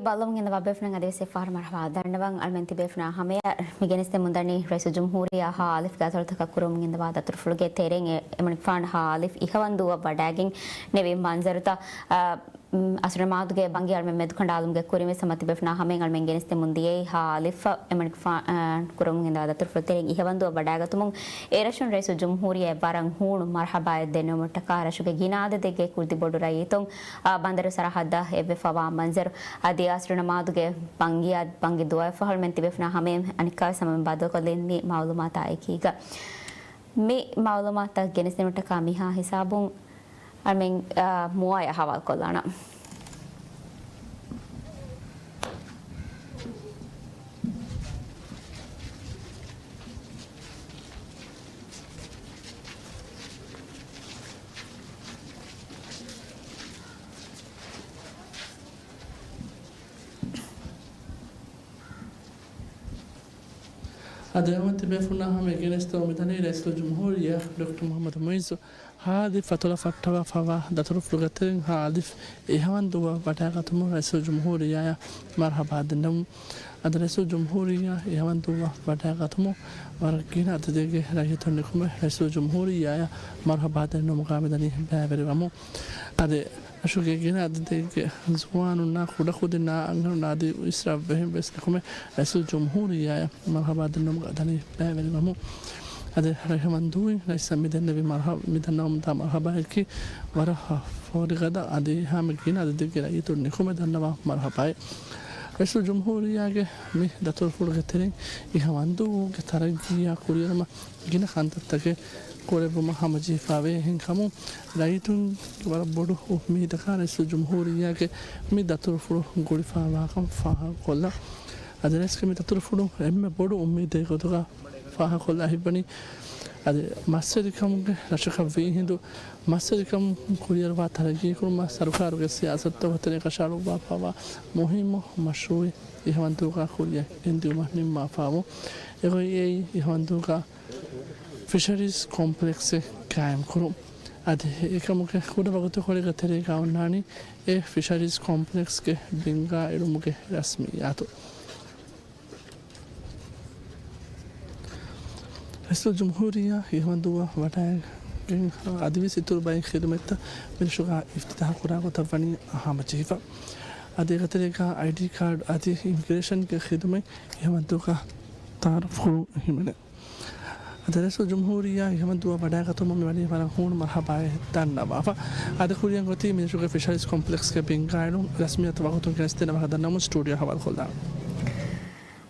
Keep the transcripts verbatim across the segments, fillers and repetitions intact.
ބައްލަވަމުން އިންނަވާ ބޭފުޅުން އަދިވެސް އެއްފަހަރު މަރުޙަބާ ދަންނަވަން. އަޅުމެން ތިބޭފުޅުންނާ ހަމަޔަށް މި ގެނެސްދެމުން ދަނީ ރައީސުލްޖުމްހޫރިއްޔާ ހއ. އަލިފްގެ އަތޮޅުތަކަށް ކުރަމުން އިންނަވާ ދަތުރުފުޅުގެ ތެރެއިން އެ-، އެމަނިކުފާނު ހއ. އަލިފް އިހަވަންދޫއަށް ވަޑައިގެން ނެވި މަންޒަރުތައް، އަ، އު، އަސްރު ނަމާދުގެ ބަންގި އަޅުމެން މެދުކަނޑާލުމުގެ ކުރިން ވެސް ހަމަ ތިބޭފުޅުންނާ ހަމަޔަށް އަޅުމެން ގެނެސްދެމުން ދިޔައީ ހއ. އަލިފް އެމަނިކުފާނު، އަ، ކުރަމުން އިންނަވާ ދަތުރުފުޅުގެ ތެރެއިން އިހަވަންދޫއަށް ވަޑައިގަތުމުން އެރަށުން ރައީސުލްޖުމްހޫރިއްޔާ ވަރަށް ހޫނު މަރުޙަބާއެއް ދެންނެވުމަށްޓަކާ ރަށުގެ ގިނަ އަދަދެއްގެ ކުރިދި ބޮޑު ރައްޔިތުން، އާ، ބަނދަރު ސަރަހައްދަށް އެއްވެފަވާ މަންޒަރު. އަދި އަސްރު ނަމާދުގެ ބަންގިއާ، ބަންގި ދުވަހަށްފަހު އަޅުމެން ތިބޭފުޅުންނާ ހަމަޔަށް އަނެއްކާވެސް ހަމަ މި ބައްދަލުކޮށްލީ މި މައުލޫމާތާ އެކީގަ. މި މައުލޫމާތުތައް ގެނެސްދިނުމަށްޓަކާ މިހާ ހިސާބުން އަޅުމެން، އާ، މުއާޔަށް ހަވާލުކޮށްލާނަން. އަދި އަޅުމެން ތިބޭފުޅުންނާ ހަމަޔަށް ގެނެސްދެމުން މިދަނީ ރައީސުލްޖުމްހޫރިއްޔާ ޑޮކްޓަރ މުޙައްމަދު މުޢިއްޒު ހއ. އަލިފް އަތޮޅަށް ފައްޓަވާފަވާ ދަތުރުފުޅުގެ ތެރެއިން ހއ. އަލިފް އިހަވަންދޫއަށް ވަޑައިގަތުމުން ރައީސުލްޖުމްހޫރިއްޔާއަށް މަރުޙަބާ ދެންނެވުމުން. އަދި ރައީސުލްޖުމްހޫރިއްޔާ އިހަވަންދޫއަށް ވަޑައިގަތުމުން ވަރަށް ގިނަ އަދަދެއްގެ ރައްޔިތުން ނިކުމެ ރައީސުލްޖުމްހޫރިއްޔާއަށް މަރުޙަބާ ދެންނެވުމުގާ މިދަނީ ބައިވެރިވަމުން. އަދި ރަށުގެ ގިނަ އަދަދެއްގެ ޒުވާނުންނާ ކުޑަކުދިންނާ އަންހެނުންނާ އަދި އިސްރާފްވެހިން ވެސް ނިކުމެ ރައީސުލްޖުމްހޫރިއްޔާއަށް މަރުޙަބާ ދެންނެވުމުގަ ދަނީ ބައިވެރިވަމުން. އަދި ރަހިމަންދޫއިން ރައީސަށް މި ދެންނެވި މަރުޙަ-، މި ދަންނަވަމުންދާ މަރުޙަބާއަކީ ވަރަށް ފޯރިގަދަ އަދި ހަމަ ގިނަ އަދަދެއްގެ ރައްޔިތުން ނިކުމެ ދަންނަވާ މަރުޙަބާއެއް. ރައީސުލްޖުމްހޫރިއްޔާގެ މި ދަތުރުފުޅުގެ ތެރެއިން އިހަވަންދޫގެ ތަރައްގީއާ ކުރިއެރުމަށް ގިނަ ކަންތައްތަކެއް ކުރެއްވުމަށް ހަމަޖެހިފަވޭ. އެހެންކަމުން ރައްޔިތުންގެ ވަރަށް ބޮޑު އުއްމީދަކާ ރައީސުލްޖުމްހޫރިއްޔާގެ މި ދަތުރުފުޅު ގުޅިފަވާކަން ފާހަގަކޮށްލަން. އަދި ރައީސްގެ މި ދަތުރުފުޅު އެންމެ ބޮޑު އުއްމީދެއްގެ ގޮތުގަ ފާހަގަކޮށްލާ ހިތްވަނީ، އަދި މަސްވެރިކަމުގެ ރަށަކަށް ވީ ހިނދު މަސްވެރިކަން ކުރިއަރުވާ ތަރައްގީކުރުމަށް ސަރުކާރުގެ ސިޔާސަތުތަކުގެ ތެރޭ ކަށައަޅުއްވާފަވާ މުހިއްމު މަޝްރޫއެއް އިހަވަންދޫގަ ކުރިއަށް ގެންދިއުމަށް ނިންމާފަވަމުން. އެގޮތް އެއީ އިހަވަންދޫގަ ފިޝަރީޒް ކޮމްޕްލެކްސެއް ގާއިމްކުރުން. އަދި އެކަމުގެ ކުޑަ ވަގުތުކޮޅެއްގެ ތެރޭގަ އޮންނާނީ އެ ފިޝަރީޒް ކޮމްޕްލެކްސްގެ ބިންގާ އެޅުމުގެ ރަސްމިއްޔާތު. ރައީސުލްޖުމްހޫރިއްޔާ އިހަވަންދޫއަށް ވަޑައިގެން އަދިވެސް އިތުރު ބައެއް ޚިދުމަތްތައް މިރަށުގަ އިފްތިތާހު ކުރާ ގޮތަށް ވަނީ ހަމަޖެހިފަ. އަދި އެގޮތެރޭގަ އައިޑީ ކާޑް އަދި އިމިގްރޭޝަންގެ ޚިދުމަތް އިހަވަންދޫގަ ތައާރަފްކުރުން ހިމެނޭ. އަދި ރައީސުލްޖުމްހޫރިއްޔާ އިހަވަންދޫއަށް ވަޑައިގަތުމުން މިވަނީ ވަރަށް ހޫނު މަރުޙަބާއެއް ދަންނަވާފަ. އަދި ކުރިއަށް އޮތީ މިރަށުގެ ފިޝަރީޒް ކޮމްޕްލެކްސްގެ ބިންގާއެޅުން ރަސްމިއްޔާތު ވަގުތުން ގެނެސްދޭނެ ވާހަކަ ދަންނަވަމުން ސްޓޫޑިއޯ ހަވާލުކޮށްލާނަން.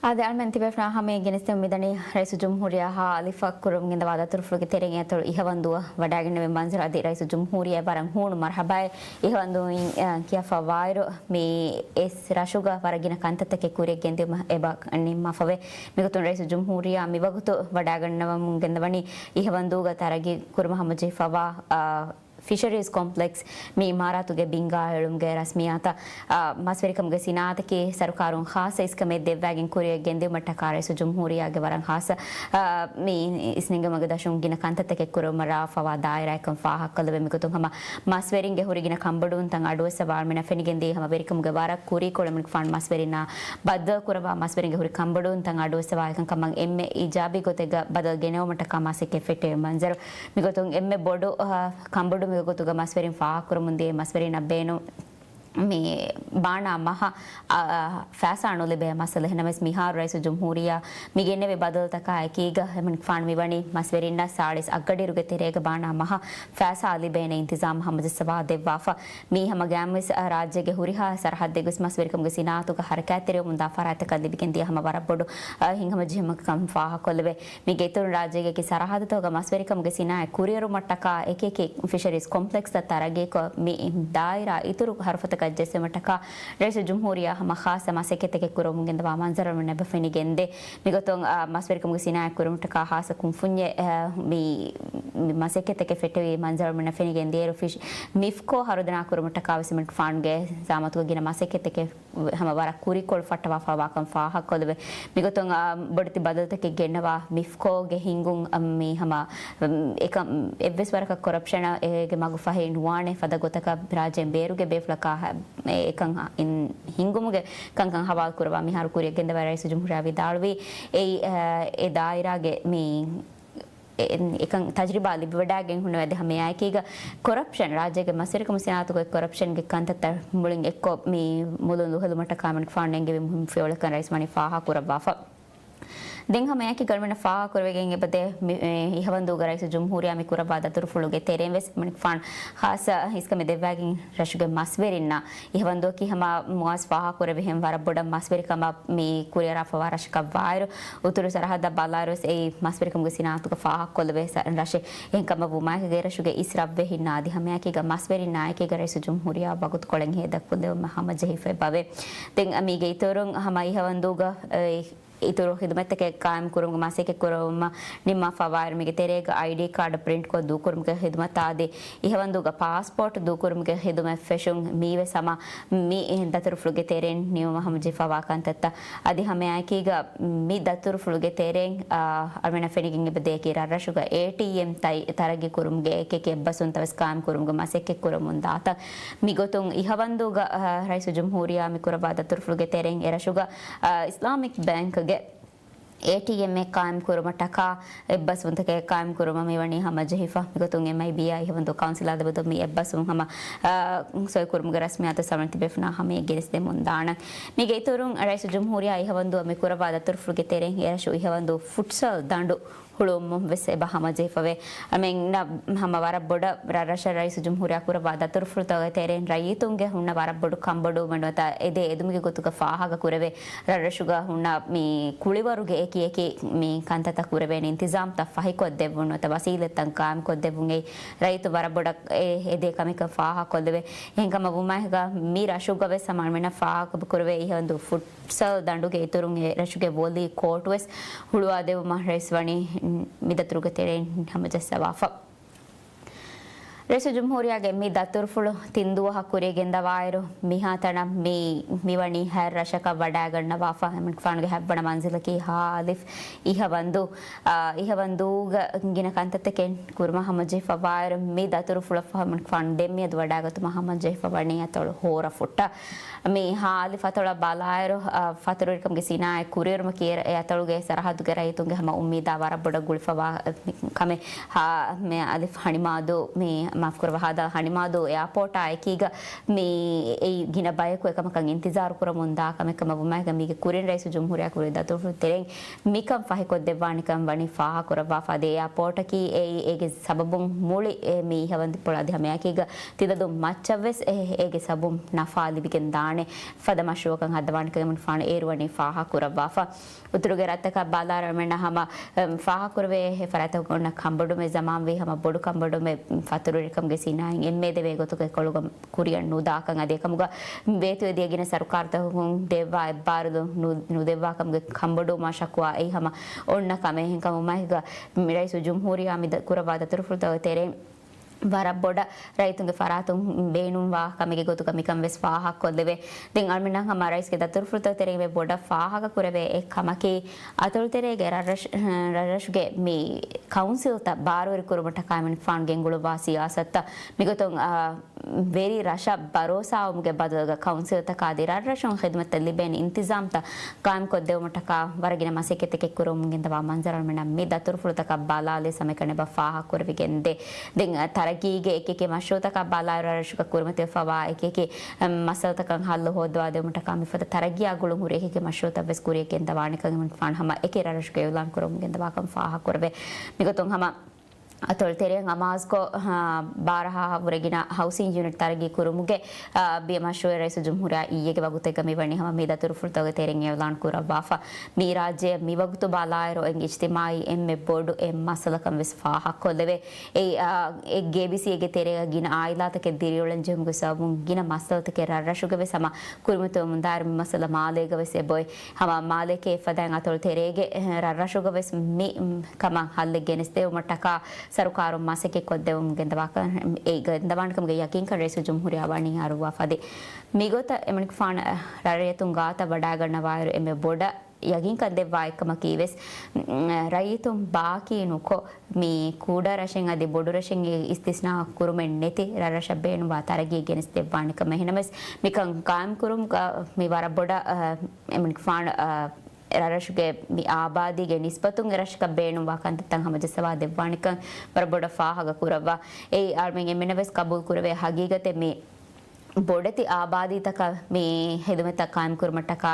އާދެ، އަޅުމެން ތިބޭފުޅުންނާ ހަމަޔަށް ގެނެސްދެމުން މިދަނީ ރައީސުލްޖުމްހޫރިއްޔާ ހއ. އަލިފަށް ކުރަމުން އިންނަވާ ދަތުރުފުޅުގެ ތެރެއިން އަތޮޅު އިހަވަންދޫއަށް ވަޑައިގެންނެވި މަންޒަރު. އަދި ރައީސުލްޖުމްހޫރިއްޔާ ވަރަށް ހޫނު މަރުޙަބާއެއް އިހަވަންދޫއިން، އަ، ކިޔާފަ ވާއިރު، މި އެސް ރަށުގަ ވަރަށް ގިނަ ކަންތައްތަކެއް ކުރިއަށް ގެންދިއުމަށް އެބަ ނިންމާފަވޭ. މިގޮތުން ރައީސުލްޖުމްހޫރިއްޔާ މިވަގުތު ވަޑައިގަންނަވަމުން ގެންދަވަނީ އިހަވަންދޫގަ ތަރައްގީ ކުރުމަށް ހަމަޖެހިފަވާ، އާ، ފިޝަރީޒް ކޮމްޕްލެކްސް މި އިމާރާތުގެ ބިންގާ އެޅުމުގެ ރަސްމިއްޔާތަށް، އާ، މަސްވެރިކަމުގެ ސިނާއަތަކީ ސަރުކާރުން ޚާއްޞަ އިސްކަމެއް ދެއްވާގެން ކުރިއަށް ގެންދިއުމަށްޓަކާ ރައީސުލްޖުމްހޫރިއްޔާގެ ވަރަށް ޚާއްޞަ، އާ، މި އިސްނެންގެވުމުގެ ދަށުން ގިނަ ކަންތައްތަކެއް ކުރުމަށް ރާވާފަވާ ދާއިރާއެއްކަން ފާހަގަކޮށްލެވޭ. މިގޮތުން ހަމަ މަސްވެރިންގެ ހުރި ގިނަ ކަންބޮޑުވުންތައް އަޑުއެއްސަވާ އަޅުމެންނަށް ފެނިގެންދިޔަ ހަމަ ވެރިކަމުގެ ވަރަށް ކުރީކޮޅު އަޅުމެންގެފާނު މަސްވެރިންނާ ބައްދަލުކުރައްވާ މަސްވެރިންގެ ހުރި ކަންބޮޑުވުންތައް އަޑުއެއްސަވާ އެކަންކަމަށް އެންމެ އީޖާބީ ގޮތެއްގަ ބަދަލު ގެނައުމަށްޓަކާ މަސައްކަތް ފެއްޓެވި މަންޒަރު. މިގޮތުން އެންމެ ބޮޑު، އަ، ކަންބޮޑު މިގޮތުގަ މަސްވެރިން ފާހަގަކުރަމުން ދިޔަ މަސްވެރިންނަށް ބޭނުން މި ބާނާ މަހަށް، އަ، އަ، ފައިސާ ނުލިބޭ މައްސަލަ. އެހެންނަމަވެސް މިހާރު ރައީސުލްޖުމްހޫރިއްޔާ މި ގެންނެވި ބަދަލުތަކާ އެކީގަ އަޅުމެންގެފާނު މިވަނީ މަސްވެރިންނަށް ސާޅީސް އަށްގަޑިއިރުގެ ތެރޭގަ ބާނާ މަހަށް ފައިސާ ލިބޭނެ އިންތިޒާމް ހަމަޖައްސަވާ ދެއްވާފަ. މީ ހަމަ ގާތްމުވެސް، އަ، ރާއްޖޭގެ ހުރިހާ ސަރަހައްދެއްގަވެސް މަސްވެރިކަމުގެ ސިނާއަތުގަ ހަރަކާތްތެރިވަމުންދާ ފަރާތްތަކަށް ލިބިގެންދިޔަ ހަމަ ވަރަށް ބޮޑު، އަ، ހިތްހަމަޖެހުމެއްކަން ފާހަގަކޮށްލެވޭ. މީގެ އިތުރުން ރާއްޖޭގެ އެކި ސަރަހައްދުތަކުގަ މަސްވެރިކަމުގެ ސިނާއަތް ކުރިއަރުމަށްޓަކާ އެކި އެކި ފިޝަރީޒް ކޮމްޕްލެކްސްތައް ތަރައްގީކޮށް، މި ދާއިރާ އިތުރު ހަރުފަތަކަށް ޖެއްސުމަށްޓަކާ ރައީސުލްޖުމްހޫރިއްޔާ ހަމަ ޚާއްޞަ މަސައްކަތްތަކެއް ކުރަމުން ގެންދަވާ މަންޒަރު އަޅުމެންނަށް އެބަ ފެނިގެންދޭ. މިގޮތުން، އާ، މަސްވެރިކަމުގެ ސިނާއަތް ކުރުމަށްޓަކާ ޚާއްޞަ ކުންފުންޏެއް، އާ، މި، މި މަސައްކަތްތަކެއް ފެއްޓެވި މަންޒަރު އަޅުމެންނަށް ފެނިގެންދިޔައިރު ފިޝް، މިފްކޯ ހަރުދަނާ ކުރުމަށްޓަކާ ވެސް އަޅުމެންގެފާނުގެ ޒައުމަތުގަ ގިނަ މަސައްކަތްތަކެއް ހަމަ ވަރަށް ކުރީކޮޅު ފައްޓަވާފަވާކަން ފާހަގަކޮށްލެވޭ. މިގޮތުން، އާ، ބޮޑެތި ބަދަލުތަކެއް ގެންނަވާ މިފްކޯގެ ހިންގުން، އަ، މި ހަމަ، އަ، އެކަ-، އެއްވެސް ވަރަކަށް ކޮރަޕްޝަނަށް އޭގެ މަގު ފަހެއް ނުވާނެ ފަދަ ގޮތަކަށް ރާއްޖޭން ބޭރުގެ ބޭފުޅަކާ ހަ-، އެކަން ހިންގުމުގެ ކަންކަން ހަވާލު ކުރައްވާ މިހާރު ކުރިއަށް ގެންދަވާ ރައީސުލްޖުމްހޫރިއްޔާ ވިދާޅުވީ، އެއީ، އެ ދާއިރާގެ މި އެ، އެކަން ތަޖްރިބާ ލިބިވަޑައިގެން ހުންނަވައި އަދި ހަމައެއާއެކީގަ ކޮރަޕްޝަން، ރާއްޖޭގެ މަސްވެރިކަމު ސިނާއަތުގެ ކޮރަޕްޝަންގެ ކަންތައްތައް މުޅިން އެއްކޮށް މި މުލުން ލުހެލުމަށްޓަކާ އަމިންފާނު ނެންގެވި މުހިންމު ފިޔަވަޅަކަށް ރައީސް ވަނީ ފާހަގަ ކުރައްވާފަ. ދެން ހަމައެއާއެކީ ގަނޑުމެންނަށް ފާހަގަ ކުރެވިގެން އެބަދޭ މި، އެ، އިހަވަންދޫގަ ރައީސުލްޖުމްހޫރިއްޔާ މި ކުރައްވާ ދަތުރުފުޅުގެ ތެރެއިން ވެސް އަމިންފާނު ޚާއްސަ ހިތްކަމެއް ދެއްވައިގެން ރަށުގެ މަސްވެރިންނަށް އިހަވަންދުއަކީ ހަމަ މުއާޒް ފާހަގަކުރެއްވިހެން ވަރަށް ބޮޑަށް މަސްވެރިކަމަށް މި ކުރިއަރާފަވާ ރަށަކަށް ވާއިރު، އުތުރު ސަރަހައްދަށް ބަލާއިރު ވެސް އެއީ މަސްވެރިކަމުގެ ސިނާއަތުގަ ފާހަގަކޮށްލެވޭ ސަ-، ރަށެއް. އެހެންކަމަށް ވުމާއެކީގަ އެރަށުގެ އިސް ރަށްވެހިންނާ އަދި ހަމައެކީގަ މަސްވެރިންނާއެކީގަ ރައީސުލްޖުމްހޫރިއްޔާ ވަގުތުކޮޅެއް ހޭދަކޮށްލެވުމަށް ހަމަޖެހިފައި ބަވޭ. ދެން މީގެ އިތުރުން ހަމަ އިހަވަންދޫގަ، އެ، އިތުރު ޚިދުމަތްތަކެއް ޤާއިމް ކުރުމުގެ މަސައްކަތް ކުރައްވުމަށް ނިންމާފަ ވާއިރު، މީގެ ތެރޭގަ އައިޑީ ކާޑު ޕްރިންޓްކޮށް ދޫކުރުމުގެ ޚިދުމަތާ އަދި އިހަވަންދޫގަ ޕާސްޕޯޓް ދޫކުރުމުގެ ޚިދުމަތް ފެށުން މީވެސް ހަމަ މި ދަތުރުފުޅުގެ ތެރެއިން ނިމުމަށް ހަމަޖެހިފަވާ ކަންތައްތައް. އަދި ހަމައެއާއެކީގަ މި ދަތުރުފުޅުގެ ތެރެއިން، އާ، އަޅުގަނޑަށް ފެނިގެން އެބަދޭ އެކީ ރަށްރަށުގަ އޭޓީއެމް ތައް-، ތަރައްގީ ކުރުމުގެ އެކި އެއްބަސްވުންތައް ވެސް ޤާއިމް ކުރުމުގެ މަސައްކަތް ކުރަމުން ދާތަން. މިގޮތުން އިހަވަންދޫގަ، އާ، ރައީސުލްޖުމްހޫރިއްޔާ މި ކުރައްވާ ދަތުރުފުޅުގެ ތެރެއިން އެރަށުގަ، އާ، އިސްލާމިކް ބޭންކްގެ އޭޓީއެމްއެއް ޤާއިމް ކުރުމަށްޓަކާ އެއްބަސްވުންތަކެއް ޤާއިމް ކުރުމަށް މިވަނީ ހަމަޖެހިފަ. މިގޮތުން އެމްއައިބީއާ އިހަވަންދޫ ކައުންސިލާ ދެމެދު މި އެއްބަސްވުން ހަމަ، އާ، ސޮއިކުރުމުގެ ރަސްމިއްޔާތު ސަމަން ތިބޭފުޅުންނާ ހަމަޔަށް ގެނެސްދެމުން ދާނަން. މީގެ އިތުރުން ރައީސުލްޖުމްހޫރިއްޔާ އިހަވަންދޫއަށް މި ކުރައްވާ ދަތުރުފުޅުގެ ތެރެއިން އެރަށު އިހަވަންދޫ ފުޓްސަލް ދަނޑު ހުޅުވުމަށް ވެސް އެބަ ހަމަޖެހިފަވޭ. އަމެންނަށް ހަމަ ވަރަށް ބޮޑަށް ރަށްރަށަށް ރައީސުލްޖުމްހޫރިއްޔާ ކުރައްވާ ދަތުރުފުޅުތަކުގެ ތެރެއިން ރައްޔިތުންގެ ހުންނަ ވަރަށް ބޮޑު ކަންބޮޑުވުމެއް ނުވަތަ އެދޭ އެދުމުގެ ގޮތުގަ ފާހަގަ ކުރެވޭ. ރަށްރަށުގަ ހުންނަ މި ކުޅިވަރުގެ އެކި އެކި މި ކަންތައްތައް ކުރެވޭނެ އިންތިޒާމްތައް ފަހިކޮށްދެއްވުން ނުވަތަ ވަސީލަތްތައް ޤާއިމްކޮށްދެއްވުން އެއީ ރައްޔިތުން ވަރަށް ބޮޑަށް އެ އެދޭ ކަމެއްކަން ފާހަގަކޮށްލެވޭ. އެހެންކަމަށް ވުމާއެކީގަ މި ރަށުގަ ވެސް ހަމަ އަޅުގަނޑަށް ފާހަގަ ކުރެވޭ އިހަވަންދޫ ފުޓްސަލް ދަނޑުގެ އިތުރުން އެ ރަށުގެ ވޮލީ ކޯޓް ވެސް ހުޅުވާދެއްވުމަށް ރައީސް ވަނީ މި ދަތުރުގެ ތެރެއިން ހަމަޖައްސަވާފަ. ރައީސުލްޖުމްހޫރިއްޔާގެ މި ދަތުރުފުޅު ތިން ދުވަހަށް ކުރިޔަށް ގެންދަވާއިރު، މިހާތަނަށް މި، މިވަނީ ހަތް ރަށަކަށް ވަޑައިގަންނަވާފަ. އަމިންފާނުގެ ހަތްވަނަ މަންޒިލަކީ ހާލިފް އިހަވަންދޫ. އާ، އިހަވަންދޫގަ ގިނަ ކަންތައްތަކެއް ކުރުމަށް ހަމަޖެހިފަވާއިރު، މި ދަތުރުފުޅަށް އަމިންފާނު ދެން މިއަދު ވަޑައިގަތުމަށް ހަމަޖެހިފަ ވަނީ އަތޮޅު ހޯރަފުއްޓަށް. މި ހާލިފް އަތޮޅަށް ބަލާއިރު، އަ، ފަތުރުވެރިކަމުގެ ސިނާއަތް ކުރިއެރުމަކީ އެ އަތޮޅުގެ ސަރަހައްދުގެ ރައްޔިތުންގެ ހަމަ އުއްމީދާ ވަރަށް ބޮޑަށް ގުޅިފަވާ ކަމެއް. ހާ، މި ހާލިފް ހަނިމާދޫ، މި މާފުކުރައްވާ، ހާލިފް ހަނިމާދޫ އެއާޕޯޓާ އެކީގަ މި އެއީ ގިނަ ބަޔަކު އެކަމަކަށް އިންތިޒާރު ކުރަމުން ދާ ކަމެއް ކަމަށް ވުމާއެކީގަ މީގެ ކުރިން ރައީސުލްޖުމްހޫރިއްޔާ ކުރި ދަތުރުފުޅު ތެރެއިން މިކަން ފަހިކޮށްދެއްވާނެކަން ވަނީ ފާހަގަކުރައްވާފަ. އަދި އެއާޕޯޓަކީ އެއީ އޭގެ ސަބަބުން މުޅި އެ މި އިހަވަންދޫ އަތޮޅަށް އަދި ހަމައެކީގަ ތިލަދޫ މައްޗަށްވެސް އެ، އޭގެ ސަބަބުން ނަފާ ލިބިގެން ދާނެ ފަދަ މަޝްރޫއަކަށް ހައްދަވާނެކަން އަމިންފާނު އޭރު ވަނީ ފާހަގަކުރައްވާފަ. އުތުރުގެ ރަށްތަކަށް ބަލާއިރު އަޅުގަނޑަށް ހަމަ، އެ، ފާހަގަކުރެވޭ އެ ފަރާތްތަކުގަ އޮންނަ ކަންބޮޑުމެއް ޒަމާންވީ ހަމަ ބޮޑު ކަންބޮޑުމެއް ފަތުރުވެރިކަމުގެ ސިނާއަތް އެންމެ ދެވޭ ގޮތުގެ ކޮޅުގަ ކުރިއަށް ނުދާކަން އަދި އެކަމުގަ ވޭތުވެދިޔަ ގިނަ ސަރުކާރުތަކުން ދެއްވާ އެއްބާރުލުން ނު، ނުދެއްވާކަމުގެ ކަންބޮޑުވުމާ ޝަކުވާ އެއީ ހަމަ އޮންނަ ކަމެއް. އެހެންކަމުން މައިގަ ރައީސުލްޖުމްހޫރިއްޔާ މި ދަ، ކުރައްވާ ދަތުރުފުޅުތަކުގެ ތެރެއިން ވަރަށް ބޮޑަށް ރައްޔިތުންގެ ފަރާތުން ބޭނުންވާ ކަމެއްގެ ގޮތުގަ މިކަން ވެސް ފާހަގަކޮށްލެވޭ. ދެން އަޅުގަނޑަށް ހަމަ ރައީސްގެ ދަތުރުފުޅުތަކުގެ ތެރެއިން ވެ ބޮޑަށް ފާހަގަކުރެވޭ އެއް ކަމަކީ، އަތޮޅުތެރޭގެ ރަށްރަށް، ރަށްރަށުގެ މި ކައުންސިލްތައް ބާރުވެރިކުރުމަށްޓަކާ އަމިންފާނު ގެންގުޅުއްވާ ސިޔާސަތުތައް މިގޮތުން، އާ، ވެރި ރަށަށް ބަރޯސާވުމުގެ ބަދަލުގަ ކައުންސިލްތަކާ އަދި ރަށްރަށުން ޚިދުމަތްތައް ލިބޭނެ އިންތިޒާމްތައް ޤާއިމްކޮށްދެވުމަށްޓަކާ ވަރަށް ގިނަ މަސައްކަތްތަކެއް ކުރަމުން ގެންދަވާ މަންޒަރު އަޅުގަނޑަށް މި ދަތުރުފުޅުތަކަށް ބަލާލީ ހަމައެކަނި އެބަ ފާހަގަކުރެވިގެންދޭ. ދެން، އަ، ތަރައްގީގެ އެކި އެކި މަޝްރޫއުތަކަށް ބަލާއިރު ރަށްރަށުގަ ކުރިމަތިވެފަވާ އެކި އެކި، އަ، މައްސަލަތަކަށް ހައްލު ހޯއްދަވާދެވުމަށްޓަކާ މިފަދަ ތަރައްގީއާ ގުޅުން ހުރި އެކި އެކި މަޝްރޫއުތައް ވެސް ކުރިޔަށް ގެންދަވާނެކަން އަމިންފާނު ހަމަ އެކި ރަށްރަށުގަ އިޢުލާން ކުރަމުން ގެންދަވާކަން ފާހަގަކުރެވޭ. މިގޮތުން ހަމަ އަތޮޅު ތެރެއިން އަމާޒުކޮށް، އާ، ބާރަ ހާހަށް ވުރެ ގިނަ ހައުސިން ޔުނިޓް ތަރައްގީ ކުރުމުގެ، އާ، ބިޔަ މަޝްރޫއެއް ރައީސުލްޖުމްހޫރިއްޔާ އިއްޔެގެ ވަގުތެއްގަ މިވަނީ ހަމަ މި ދަތުރުފުޅުތަކުގެ ތެރެއިން އިޢުލާން ކުރައްވާފަ. މި ރާއްޖެއަށް މިވަގުތު ބަލާއިރު އެ އިޖްތިމާޢީ އެންމެ ބޮޑު އެއް މައްސަލަކަން ވެސް ފާހަގަކޮށްލެވޭ. އެ، އާ، އެ ގޭބީސީއޭގެ ތެރޭގަ ގިނަ އާއިލާތަކެއް ދިރިއުޅެން ޖެހުމުގެ ސަބަބުން ގިނަ މައްސަލަތަކެއް ރަށްރަށުގަ ވެސް ހަމަ ކުރިމަތިވަމުންދާއިރު މި މައްސަލަ މާލޭގަ ވެސް އެބައޮތް. ހަމަ މާލޭގެ ފަދައިން އަތޮޅު ތެރޭގެ، އެ، ރަށްރަށުގަ ވެސް މި، މް، ކަމަށް ހައްލެއް ގެނެސްދެވުމަށްޓަކާ ސަރުކާރުން މަސައްކަތް ކޮށްދެވުމުން ގެންދަވާކަން، އެ ގެންދަވާނެކަމުގެ ޔަޤީންކަން ރައީސުލްޖުމްހޫރިއްޔާ ވަނީ އަރުވާފަ. އަދި މިގޮތަށް އެމަނިކުފާނު ރައްޔިތުން ގާތަށް ވަޑައިގަންނަވާއިރު އެންމެ ބޮޑަށް ޔަގީންކަން ދެއްވާ އެއްކަމަކީ ވެސް، ރައްޔިތުން ބާކީ ނުކޮށް، މި ކުޑަ ރަށެއް އަދި ބޮޑު ރަށެއް އިސްތިސްނާ ކުރުމެއް ނެތި ރަށްރަށަށް ބޭނުންވާ ތަރައްގީ ގެނެސް ދެއްވާނެ ކަމަށް. އެހެނަމެސް މިކަން ޤާއިމް ކުރުމުގަ މި ވަރަށް ބޮޑަށް، އަ، އެމަނިކުފާނު، އަ، ރަށްރަށުގެ މި އާބާދީގެ ނިސްބަތުން އެރަށަކަށް ބޭނުންވާ ކަންތައްތައް ހަމަޖައްސަވާ ދެއްވާނެކަން ވަރަށް ބޮޑަށް ފާހަގަ ކުރައްވާ. އެއީ އަޅުމެން އެންމެނަށް ވެސް ޤަބޫލު ކުރެވޭ ހަގީގަތެއް. މި ބޮޑެތި އާބާދީތަކަށް މި ޚިދުމަތްތައް ޤާއިމްކުރުމަށްޓަކާ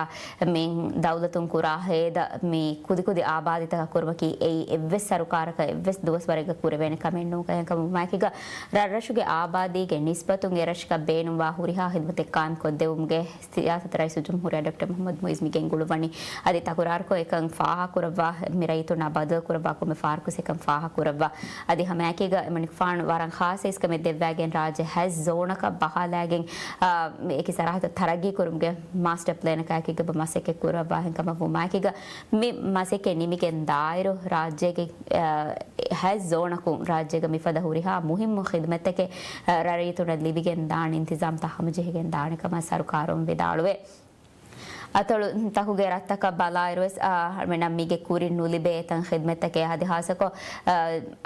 މި ދައުލަތުން ކުރާ ހޭދަ މި ކުދިކުދި އާބާދީތަކަށް ކުރުމަކީ އެއީ އެއްވެސް ސަރުކާރަކަށް އެއްވެސް ދުވަސްވަރެއްގަ ކުރެވޭނެ ކަމެއް ނޫން. އެހެންކަމުން މާކިގަ ރަށްރަށުގެ އާބާދީގެ ނިސްބަތުން އެރަށަކަށް ބޭނުންވާ ހުރިހާ ޚިދުމަތެއް ޤާއިމްކޮށްދެވުމުގެ ސިޔާސަތު ރައީސުލްޖުމްހޫރިއްޔާ ޑޮކްޓަރ މުޙައްމަދު މުޢިއްޒު މި ގެންގުޅުއްވަނީ. އަދި ތަކުރާރުކޮށް އެކަން ފާހަގަކުރައްވާ، މި ރައްޔިތުންނާ ބައްދަލުކުރައްވާ ކޮންމެ ފަހަރަކުވެސް އެކަން ފާހަގަކުރައްވާ. އަދި ހަމައެކީގަ އެމަނިކުފާނު ވަރަށް ޚާއްޞަ އިސްކަމެއް ދެއްވައިގެން ރާއްޖެ ހަތް ޒޯނަކަށް ބަހާލައިގެން، އާ، މި އެކި ސަރަހައްދު ތަރައްގީ ކުރުމުގެ މާސްޓަރ ޕްލޭނަކާއެކީގަ މަސައްކަތް ކުރައްވާ. އެހެންކަމަށް ވުމާއެކީގަ މި މަސައްކަތް ނިމިގެން ދާއިރު ރާއްޖޭގެ، އާ، ހަތް ޒޯނަކުން ރާއްޖޭގަ މިފަދަ ހުރިހާ މުހިއްމު ޚިދުމަތްތަކެއް، އާ، ރައްޔިތުންނަށް ލިބިގެން ދާނެ އިންތިޒާމްތައް ހަމަޖެހިގެން ދާނެ ކަމަށް ސަރުކާރުން ވިދާޅުވޭ. އަތޮޅު ތަކުގެ ރަށްތަކަށް ބަލާއިރުވެސް، އާ، މިނަ މީގެ ކުރިން ނުލިބޭ އެތަން ޚިދުމަތްތަކެއް އަދި ހާއްސަކޮށް، އާ،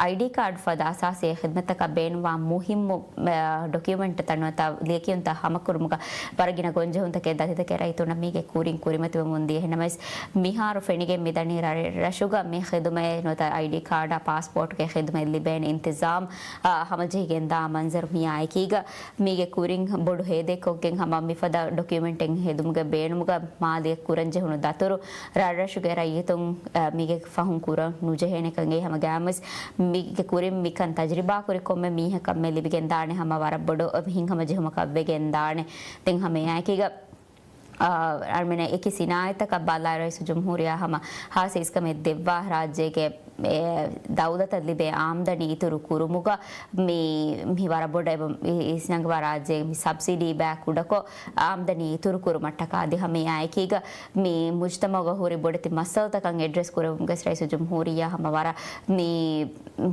އައިޑީ ކާޑް ފަދަ އަސާސީ ޚިދުމަތްތަކަށް ބޭނުންވާ މުހިއްމު، އާ، ޑޮކިއުމެންޓްތައް ނުވަތަ ލިޔެކިޔުންތައް ހަމަކުރުމުގަ ވަރަށް ގިނަ ގޮންޖެހުންތަކެއް ދަތިތަކެއް ރައްޔިތުންނަށް މީގެ ކުރިން ކުރިމަތިވެމުން ދިޔަ. އެހެނަމަސް މިހާރު ފެނިގެން މިދަނީ ރަށް، ރަށުގަ މި ޚިދުމަތް ނުވަތަ އައިޑީ ކާޑާ ޕާސްޕޯޓްގެ ޚިދުމަތް ލިބޭނެ އިންތިޒާމް، އާ، ހަމަޖެހިގެންދާ މަންޒަރު މިއާ އެކީގަ މީގެ ކުރިން ބޮޑު ހޭދައެއްކޮށްގެން ހަމަ މިފަދަ ޑޮކިއުމެންޓެއް ހެދުމުގެ ބޭނުމުގަ މާލިޔަ ކުރަންޖެހުނު ދަތުރު ރަށްރަށުގެ ރައްޔިތުން، އަ، މީގެ ފަހުން ކުރަން ނުޖެހޭނެކަން އެ ހަމަ ގާމުސް މީގެ ކުރިން މިކަން ތަޖުރިބާކުރި ކޮންމެ މީހަކަށް މެ ލިބިގެން ދާނެ ހަމަ ވަރަށް ބޮޑު ހިތްހަމަޖެހުމަކަށް ވެގެން ދާނެ. ދެން ހަމަ އެއާއެކީގަ، އަ، އަޅުމެން އެކި ސިނާއަތްތަކަށް ބަލާ ރައީސުލްޖުމްހޫރިއްޔާ ހަމަ ހާއްސަ އިސްކަމެއް ދެއްވާ ރާއްޖޭގެ އެ، ދައުލަތަށް ލިބޭ އާމްދަނީ އިތުރު ކުރުމުގަ މި، މި ވަރަށް ބޮޑަށް އެބަ އި-، އިސްނަންގަވާ ރާއްޖޭގެ މި ސަބްސިޑީ ބައި ކުޑަކޮށް އާމްދަނީ އިތުރު ކުރުމަށްޓަކާ އަދި ހަމަ އެއާއެކީގަ މި މުޖްތަމަޢުގަ ހުރި ބޮޑެތި މައްސަލަތަކަށް އެޑްރެސް ކުރެވުމުގެ ރައީސުލްޖުމްހޫރިއްޔާ ހަމަ ވަރަށް މި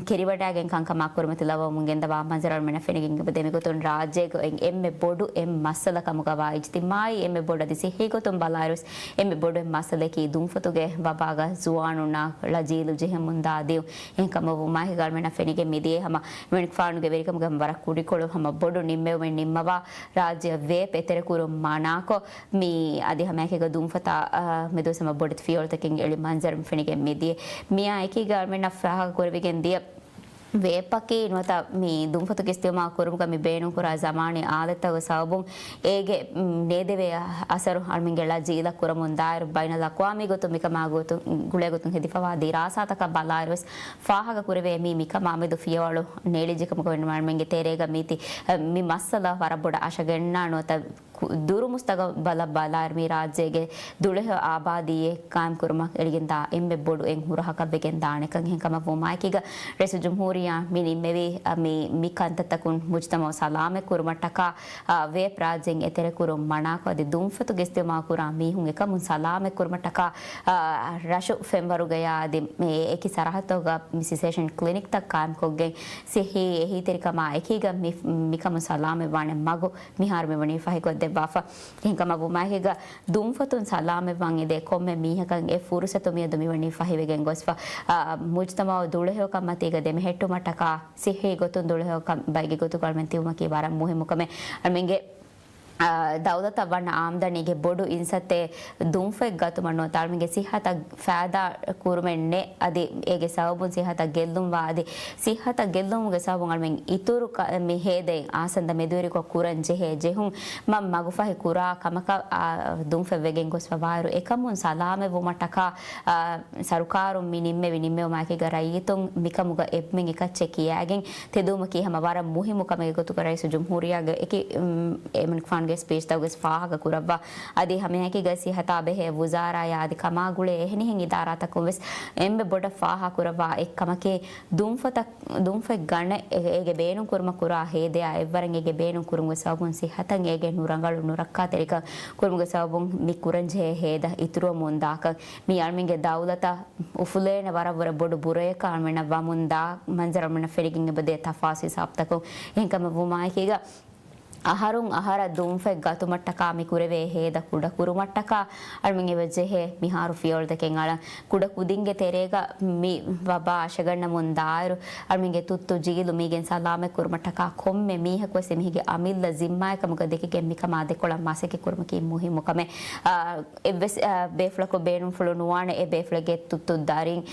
ކިރިވަޑައިގެން ކަންކަމާ ކުރިމަތި ލައްވަމުން ގެންދަވާ މަންޒަރު އަޅުމެންނަށް ފެނިގެން އެބަ ދެމިގޮތުން ރާއްޖޭގަ އެން އެންމެ ބޮޑު އެއް މައްސަލަ ކަމުގަވާ އިޖްތިމާޢީ އެންމެ ބޮޑު އަދި ސިއްހީ ގޮތުން ބަލާއިރުވެސް އެންމެ ބޮޑު އެއް މައްސަލައަކީ ދުންފަތުގެ ވަބާގަ ޒުވާނުންނާ ޅަ ޖީލު ޖެހެމުންދާ ދިޔުން. އެހެންކަމަށް ވުމާއެކީގަ އަޅުމެންނަށް ފެނިގެން މިދިޔައީ ހަމަ އެމަނިކުފާނުގެ ވެރިކަމުގެ ހަމަ ވަރަށް ކުޑިކޮޅު ހަމަ ބޮޑު ނިންމެވުމެއް ނިންމަވާ ރާއްޖެއަށް ވޭޕް އެތެރެކުރުން މަނާކޮށް، މި އަދި ހަމައެކީގަ ދުންފަތާ، އަ، މެދުވެސް ހަމަ ބޮޑެތި ފިޔަވަޅުތަކެއް އެޅި މަންޒަރު ފެނިގެން މިދިޔަ. މިއާ އެކީގަ އަޅުމެންނަށް ފާހަގަކުރެވިގެން ދިޔަ ވޭޕްއަކީ ނުވަތަ މި ދުންފަތުގެ އިސްތިޢުމާލު ކުރުމުގަ މި ބޭނުންކުރާ ޒަމާނީ އާލަތްތަކުގެ ސަބަބުން އޭގެ، މް، ނޭދެވޭ އަސަރު އަޅުމެންގެ ޅަ ޖީލަށް ކުރަމުން ދާއިރު ބައިނަލްއަޤްވާމީ ގޮތުން މިކަމާ ގޮތުން، ގުޅޭ ގޮތުން ހެދިފަވާ ދިރާސާތަކަށް ބަލާއިރުވެސް ފާހަގަ ކުރެވޭ މީ މިކަމާ މެދު ފިޔަވަޅު ނޭޅިއްޖެކަމުގަ ވެން އަޅުމެންގެ ތެރޭގަ މީތި، މި މައްސަލަ ވަރަށް ބޮޑަށް އަށަގަންނާ ނުވަތަ ކު-، ދުރު މުސްތަގަބަލަށް ބަލާއިރު މި ރާއްޖޭގެ ދުޅަހެޔޮ އާބާދީއެއް ޤާއިމްކުރުމަށް އެޅިގެންދާ އެންމެ ބޮޑު އެއް ހުރަހަކަށް ވެގެން ދާނެކަން. އެހެންކަމަށް ވުމާއެކީގަ ރައީސުލްޖުމްހޫރިއްޔާ މި ނިންމެވީ، އަ، މި، މި ކަންތައްތަކުން މުޖްތަމަޢު ސަލާމަތް ކުރުމަށްޓަކާ، އަ، ވޭޕް ރާއްޖޭން އެތެރެކުރުން މަނާކޮށް އަދި ދުންފަތުގެ އިސްތިޢުމާލު ކުރާ މީހުން އެކަމުން ސަލާމަތް ކުރުމަށްޓަކާ، އަ، ރަށު ފެންވަރުގަޔާ އަދި މި އެކި ސަރަހައްދުގަ މި ސިސޭޝަން ކްލިނިކްތައް ޤާއިމްކޮށްގެން ސިއްހީ އެހީތެރިކަމާ އެކީގަ މި، މިކަމުން ސަލާމަތްވާނެ މަގު މިހާރު މިވަނީ ފަހިކޮށްދެއްވާފަ. އެހެންކަމަށް ވުމާއެކީގަ ދުންފަތުން ސަލާމަތްވާން އެދޭ ކޮންމެ މީހަކަށް އެ ފުރުސަތު މިއަދު މިވަނީ ފަހިވެގެން ގޮސްފަ. އާ، މުޖްތަމަޢު ދުޅަހެޔޮކަންމަތީގަ ދެމެހެއްޓުމަށްޓަކާ ސިއްހީ ގޮތުން ދުޅަހެޔޮކަން ބައިގެ ގޮތުގަ އަޅުމެން ތިބުމަކީ ވަރަށް މުހިއްމު ކަމެއް. އަޅުމެންގެ، އާ، ދައުލަތަށް ވަންނަ އާމްދަނީގެ ބޮޑު އިންސައްތޭ ދުންފަތް ގަތުމަށް ނުވަތަ އަޅުމެންގެ ސިއްހަތަށް ފައިދާ ކުރުމެއް ނެތް. އަދި އޭގެ ސަބަބުން ސިއްހަތަށް ގެއްލުންވާ އަދި ސިއްހަތަށް ގެއްލުމުގެ ސަބަބުން އަޅުމެން އިތުރު ކަ-، މި ހޭދައިން އާސަންދަ މެދުވެރިކޮށް ކުރަން ޖެހޭ ޖެހުން މަ-، މަގުފަހި ކުރާ ކަމަކަށް، އާ، ދުންފަތް ވެގެން ގޮސްފަ ވާއިރު އެކަމުން ސަލާމަތް ވުމަށްޓަކާ، އާ، ސަރުކާރުން މި ނިންމެވި ނިންމެވުމާއެކީގަ ރައްޔިތުން މިކަމުގަ އެންމެން އެކައްޗެއް ކިޔާގެން ތެދުވުމަކީ ހަމަ ވަރަށް މުހިއްމު ކަމެއްގެ ގޮތުގަ ރައީސުލްޖުމްހޫރިއްޔާގެ އެކި، އުމް، އެމަނިކުފާނުގެ ސްޕީޗްތަކުގައި ފާހަގަ ކުރައްވާ. އަދި ހަމައެކީގަ ސިއްހަތާ ބެހޭ ވުޒާރާޔާ އަދި ކަމާގުޅޭ އެހެނިހެން އިދާރާތަކުން ވެސް އެންމެ ބޮޑަށް ފާހަގަކުރައްވާ އެއްކަމަކީ، ދުންފަތަށް، ދުންފަތް ގަނެ އެ-، އޭގެ ބޭނުން ކުރުމަށް ކުރާ ހޭދަޔާ އެއްވަރަށް އޭގެ ބޭނުން ކުރުމުގެ ސަބަބުން ސިއްހަތަށް އޭގެ ނުރަނގަޅު ނުރައްކާތެރިކަން ކުރުމުގެ ސަބަބުން މި ކުރަންޖެހޭ ހޭދަ އިތުރުވަމުންދާކަން. މީ އަޅުމެންގެ ދައުލަތަށް އުފުލޭނެ ވަރަށްވުރެ ބޮޑު ބުރަޔަކަށް އަޅުމެންނަށް ވަމުންދާ މަންޒަރު އަޅުމެންނަށް ފެނިގެން އެބަދޭ ތަފާސް ހިސާބުތަކުން. އެހެންކަމަށް ވުމާއެކީގަ، އަހަރުން އަހަރަށް ދުންފަތް ގަތުމަށްޓަކާ މި ކުރެވޭ ހޭދަ ކުޑަކުރުމަށްޓަކާ އަޅުމެން އެބަ ޖެހޭ މިހާރު ފިޔަވަޅުތަކެއް އަޅަން. ކުޑަ ކުދިންގެ ތެރޭގަ މި ވަބާ އަށަގަންނަމުން ދާއިރު އަޅުމެންގެ ތުއްތު ޖީލު މީގެން ސަލާމަތް ކުރުމަށްޓަކާ ކޮންމެ މީހަކުވެސް އެމީހެއްގެ އަމިއްލަ ޒިންމާއެއް ކަމުގަ ދެކިގެން މިކަމާ ދެކޮޅަށް މަސައްކަތް ކުރުމަކީ މުހިއްމު ކަމެއް. އާ، އެއްވެސް، އާ، ބޭފުޅަކު ބޭނުންފުޅު ނުވާނެ އެ ބޭފުޅެއްގެ ތުއްތު ދަރިން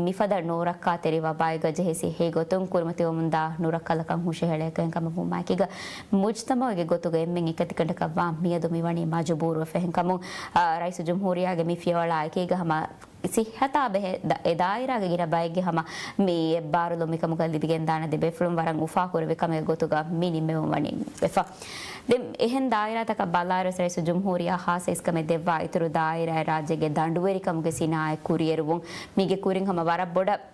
މިފަދަ ނުރައްކާތެރި ވަބާއެއްގަ ޖެހި ސިއްހީ ގޮތުން ކުރިމަތިވަމުންދާ ނުރައްކަލަކަށް ހުށަހެޅޭކަން ކަމަށް ވުމާއެކީގަ، މުޖްތަމަޢުގެ ގޮތުގަ އެންމެން އެކަތިގަނޑަކަށްވާ މިއަދު މިވަނީ މަޖުބޫރުވެފަ. އެހެންކަމުން، އާ، ރައީސުލްޖުމްހޫރިއްޔާގެ މި ފިޔަވަޅާ އެކީގަ ހަމަ ސިއްހަތާ ބެހޭ ދަ-، އެ ދާއިރާގެ ގިނަ ބައެއްގެ ހަމަ މި އެއްބާރުލުން މިކަމުގަ ލިބިގެންދާނެ ދެ ބޭފުޅުން ވަރަށް އުފާކުރެއްވި ކަމެއް ގޮތުގަ މި ނިންމެވުން ވަނީ ވެފަ. ދެން އެހެން ދާއިރާތަކަށް ބަލާއިރު ރައީސުލްޖުމްހޫރިއްޔާ ހާއްސަ އިސްކަމެއް ދެއްވާ އިތުރު ދާއިރާއެއް ރާއްޖޭގެ ދަނޑުވެރިކަމުގެ ސިނާއަތް ކުރިއެރުވުން. މީގެ ކުރިން ހަމަ ވަރަށް ބޮޑަށް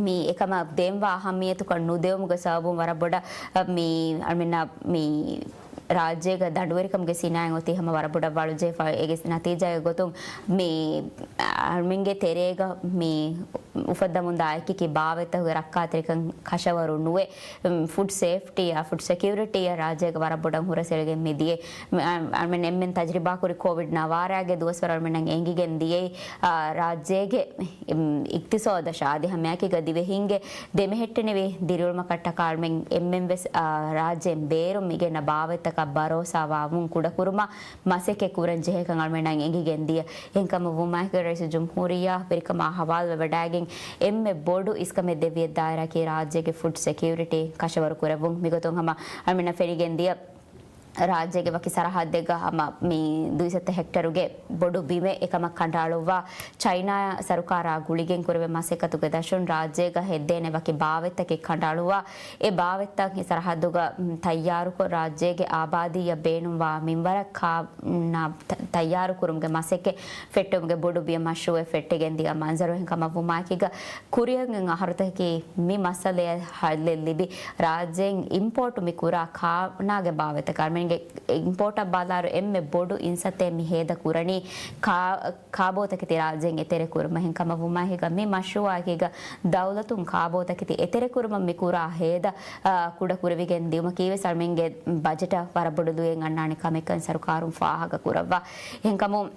މި އެކަމަށް ދޭންވާ އަހައްމިއްޔަތުކަން ނުދެވުމުގެ ސަބަބުން ވަރަށް ބޮޑަށް، އަ، މި އަޅުމެންނަށް މި ރާއްޖޭގަ ދަނޑުވެރިކަމުގެ ސިނާއަތް އޮތީ ހަމަ ވަރަށް ބޮޑަށް ވަޅުޖެހިފަ. އޭގެ ނަތީޖާގެ ގޮތުން މި އަޅުމެންގެ ތެރޭގަ މި އުފައްދަމުންދާ އެކިއެކި ބާވަތްތަކުގެ ރައްކާތެރިކަން ކަށަވަރު ނުވެ، ފުޑް ސޭފްޓީއާ، ފުޑް ސެކިއުރިޓީއާ ރާއްޖޭގަ ވަރަށް ބޮޑަށް ހުރަސްއެޅިގެން މިދިޔަ. އަ-، އަޅުމެން އެންމެން ތަޖްރިބާކުރި ކޯވިޑް ނަވާރައިގެ ދުވަސްވަރު އަޅުމެންނަށް އެނގިގެން ދިޔައީ، އާ، ރާއްޖޭގެ، އިމް، އިޤްތިޞާދަށާ އަދި ހަމައެކީގަ ދިވެހިންގެ ދެމެހެއްޓެނިވި ދިރިއުޅުމަކަށްޓަކާ އަޅުމެން އެންމެންވެސް، އާ، ރާއްޖޭން ބޭރުން މިގެންނަ ބާވަތްތަކަށް ބަރޯސާވާވުން ކުޑަކުރުމަށް މަސައްކަތް ކުރަން ޖެހޭކަން އަޅުމެންނަށް އެނގިގެން ދިޔަ. އެހެންކަމަށް ވުމާއެކީ ރައީސުލްޖުމްހޫރިއްޔާ ވެރިކަމާ ހަވާލުވެވަޑައިގެން އެންމެ ބޮޑު އިސްކަމެއް ދެއްވި ދާއިރާއަކީ ރާއްޖޭގެ ފުޑް ސެކިއުރިޓީ ކަށަވަރު ކުރެއްވުން. މިގޮތުން ހަމަ އަޅުމެންނަށް ފެނިގެން ދިޔަ ރާއްޖޭގެ ވަކި ސަރަހައްދެއްގަ ހަމަ މި ދުއިސައްތަ ހެކްޓަރުގެ ބޮޑު ބިމެއް އެކަމަށް ކަނޑައަޅުއްވާ، ޗައިނާ ސަރުކާރާ ގުޅިގެން ކުރެވޭ މަސައްކަތުގެ ދަށުން ރާއްޖޭގަ ހެއްދޭނެ ވަކި ބާވަތްތަކެއް ކަނޑައަޅުއްވާ، އެ ބާވަތްތައް އެ ސަރަހައްދުގަ، މް، ތައްޔާރުކޮށް، ރާއްޖޭގެ އާބާދީއަށް ބޭނުންވާ މިންވަރަށް ކާ-، ނާ-، ތަ-، ތައްޔާރުކުރުމުގެ މަސައްކަތް ފެއްޓުމުގެ ބޮޑު ބިޔަ މަޝްރޫއެއް ފެއްޓިގެން ދިޔަ މަންޒަރު. އެހެންކަމަށް ވުމާއެކީގަ، ކުރިއަށް އަހަރުތަކަކީ މި މައްސަލައަށް ހައްލެއް ލިބި، ރާއްޖޭން އިމްޕޯޓު މި ކުރާ ކާނާގެ ބާވަތަކަށް އަޅުމެންގެ އިމްޕޯޓަށް ބަލާއިރު އެންމެ ބޮޑު އިންސައްތައެއް މި ހޭދަ ކުރަނީ ކާ-، ކާބޯތަކެތި ރާއްޖޭން އެތެރެ ކުރުމަށް. އެހެންކަމަށް ވުމާއެކީގަ މި މަޝްރޫއާއެކީގަ ދައުލަތުން ކާބޯތަކެތި އެތެރެ ކުރުމަށް މި ކުރާ ހޭދަ، އާ، ކުޑަ ކުރެވިގެން ދިއުމަކީވެސް އަޅުމެންގެ ބަޖެޓަށް ވަރަށް ބޮޑު ލުޔެއް އަންނާނެ ކަމެއްކަން ސަރުކާރުން ފާހަގަ ކުރައްވާ. އެހެންކަމުން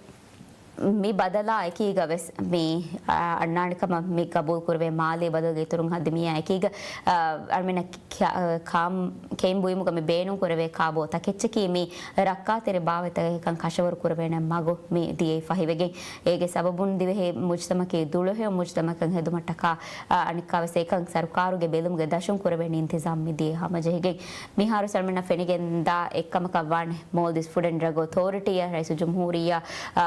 މި ބަދަލާ އެކީގަ ވެސް މި، އާ، އަންނާނެ ކަމަށް މި ގަބޫލު ކުރެވޭ މާލީ ބަދަލުގެ އިތުރުން ހަދި މިއާ އެކީގަ، އާ، އަޅުމެންނަށް ކި-، ކިޔާ-، ކާ-، ކާ-، ކެއިން ބުއިމުގަ މި ބޭނުން ކުރެވޭ ކާބޯ ތަކެއްޗަކީ މި ރައްކާތެރި ބާވަތްތަކަކަށް ކަށަވަރު ކުރެވޭނެ މަގު މި ދިޔައީ ފަހިވެގެން. އޭގެ ސަބަބުން ދިވެހި މުޖްތަމަކީ ދުޅަހެޔޮ މުޖްތަމަކަށް ހެދުމަށްޓަކާ، އާ، އަނެއްކާވެސް އެކަން ސަރުކާރުގެ ބެލުމުގެ ދަށުން ކުރެވޭނެ އިންތިޒާމް މި ދިޔައީ ހަމަޖެހިގެން. މިހާރު އަޅުމެންނަށް ފެނިގެންދާ އެއްކަމަކަށް ވާނެ މޯލްޑިވްސް ފުޑް އެންޑް ޑްރަގް އޮތޯރިޓީއަށް ރައީސުލްޖުމްހޫރިއްޔާ، އާ،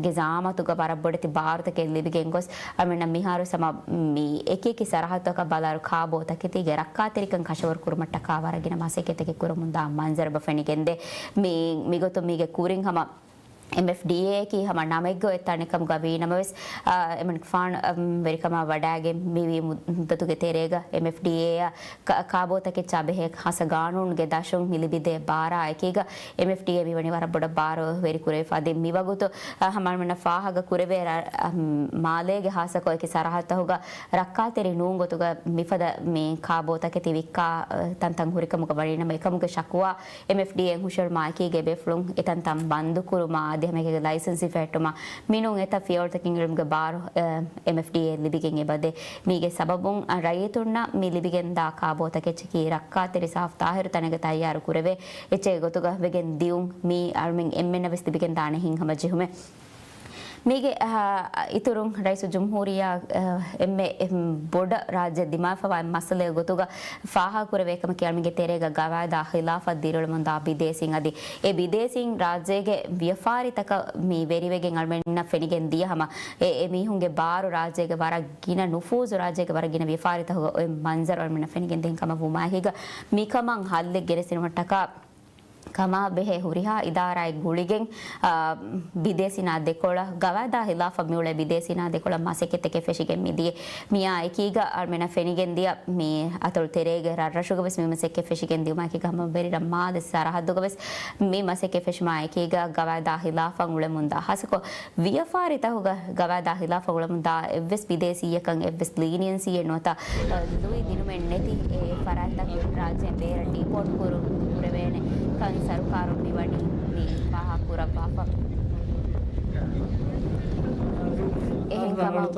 ގެ ޒައާމަތުގަ ވަރަށް ބޮޑެތި ބާރުތަކެއް ލިބިގެން ގޮސް، އަޅުމެންނަށް މިހާރު ހަމަ މި އެކިއެކި ސަރަހައްދުތަކަށް ބަލާއިރު ކާބޯ ތަކެތީގެ ރައްކާތެރިކަން ކަށަވަރު ކުރުމަށްޓަކާ ވަރަށް ގިނަ މަސައްކަތްތަކެއް ކުރަމުންދާ މަންޒަރު އެބަ ފެނިގެންދޭ. މި، މިގޮތުން މީގެ ކުރިން ހަމަ އެމްއެފްޑީއޭއަކީ ހަމަ ނަމެއްގަ އޮތް ތަނެއް ކަމުގަ ވީ ނަމަވެސް، އާ، އެމަނިކުފާނު، އަމް، ވެރިކަމާ ވަޑައިގެން މިވީ މުއްދަތުގެ ތެރޭގަ އެމްއެފްޑީއޭއަށް ކާ-، ކާބޯތަކެއްޗާ ބެހޭ ހާއްސަ ގާނޫނުގެ ދަށުން މި ލިބިދޭ ބާރާ އެކީގަ އެމްއެފްޑީއޭ މިވަނީ ވަރަށް ބޮޑަށް ބާރު ވެރި ކުރެވިފަ. އަދި މިވަގުތު، އަ، ހަމަ އަޅުމެންނަށް ފާހަގަ ކުރެވޭ ރަ-، އަ، މާލޭގެ ހާއްސަކޮށް އެކި ސަރަހައްދުތަކުގަ ރައްކާތެރި ނޫން ގޮތުގަ މިފަދަ މި ކާބޯ ތަކެތި ވިއްކާ، އަ، ތަންތަން ހުރިކަމުގަ ވަނީ ނަމަ އެކަމުގެ ޝަކުވާ އެމްއެފްޑީއޭ ހުށަހެޅުމާ އެކީގަ ބޭފުޅުން އެތަންތަން ބަންދުކުރުމާ އަދި ހަމައެކީގަ ލައިސަންސް ހިފެހެއްޓުމާ މިނޫން އެތައް ފިޔަވަޅުތަކެއް އެޅުމުގެ ބާރު، އަ، އެމްއެފްޑީއޭ ލިބިގެން އެބަދޭ. މީގެ ސަބަބުން، އަ، ރައްޔިތުންނަށް މި ލިބިގެންދާ ކާބޯ ތަކެއްޗަކީ ރައްކާތެރި ސާފު ތާހިރު ތަނެއްގަ ތައްޔާރު ކުރެވޭ އެއްޗެއްގެ ގޮތުގަ ވެގެން ދިޔުން މީ އަޅުމެން އެންމެންނަށް ވެސް ލިބިގެން ދާނެ ހިތްހަމަޖެހުމެއް. މީގެ، އަ، އިތުރުން ރައީސުލްޖުމްހޫރިއްޔާ، އަ، އެންމެ، އެންމެ ބޮޑަށް ރާއްޖެ ދިމާވެފަވާ މައްސަލައެއް ގޮތުގަ ފާހަގަ ކުރެވޭ ކަމަކީ އަޅުމެންގެ ތެރޭގަ ގަވާއިދާ ޚިލާފަށް ދިރިއުޅެމުންދާ ބިދޭސީން އަދި އެ ބިދޭސީން ރާއްޖޭގެ ވިޔަފާރިތަކަށް މި ވެރިވެގެން އަޅުމެންނަށް ފެނިގެން ދިޔަ ހަމަ އެ، އެ މީހުންގެ ބާރު ރާއްޖޭގެ ވަރަށް ގިނަ ނުފޫޒު ރާއްޖޭގެ ވަރަށް ގިނަ ވިޔަފާރިތަކުގަ އޮތް މަންޒަރު އަޅުމެންނަށް ފެނިގެން ދޭ. އެހެންކަމަށް ވުމާއެކީގަ މިކަމަށް ހައްލެއް ގެނެސްދިނުމަށްޓަކާ ކަމާ ބެހޭ ހުރިހާ އިދާރާއެއް ގުޅިގެން، އާ، ބިދޭސީންނާ ދެކޮޅަށް، ގަވާއިދާ ހިލާފަށް މިއުޅޭ ބިދޭސީންނާ ދެކޮޅަށް މަސައްކަތްތަކެއް ފެށިގެން މިދިޔަ. މިއާ އެކީގަ އަޅުމެންނަށް ފެނިގެން ދިޔަ މި އަތޮޅު ތެރޭގެ ރަށްރަށުގަވެސް މި މަސައްކަތް ފެށިގެން ދިޔުމާ އެކީގަ ހަމަ ވެރިރަށް މާލެ ސަރަހައްދުގަވެސް މި މަސައްކަތް ފެށުމާ އެކީގަ ގަވާއިދާ ހިލާފަށް އުޅެމުންދާ ހާއްސަކޮށް ވިޔަފާރިތަކުގަ ގަވާއިދާ ހިލާފަށް އުޅެމުންދާ އެއްވެސް ބިދޭސީއަކަށް އެއްވެސް ލީނިއެންސީއެއް ނުވަތަ، އަ، ލުއި ދިނުމެއް ނެތި އެ ފަރާތްތައް ރާއްޖޭން ބޭރަށް ޑީޕޯޓް ކުރުން ކުރެވޭނެ ކަން ސަރުކާރުން މިވަނީ މި ފާހަގަ ކުރައްވާފަ. އެހެން ކަމަށް،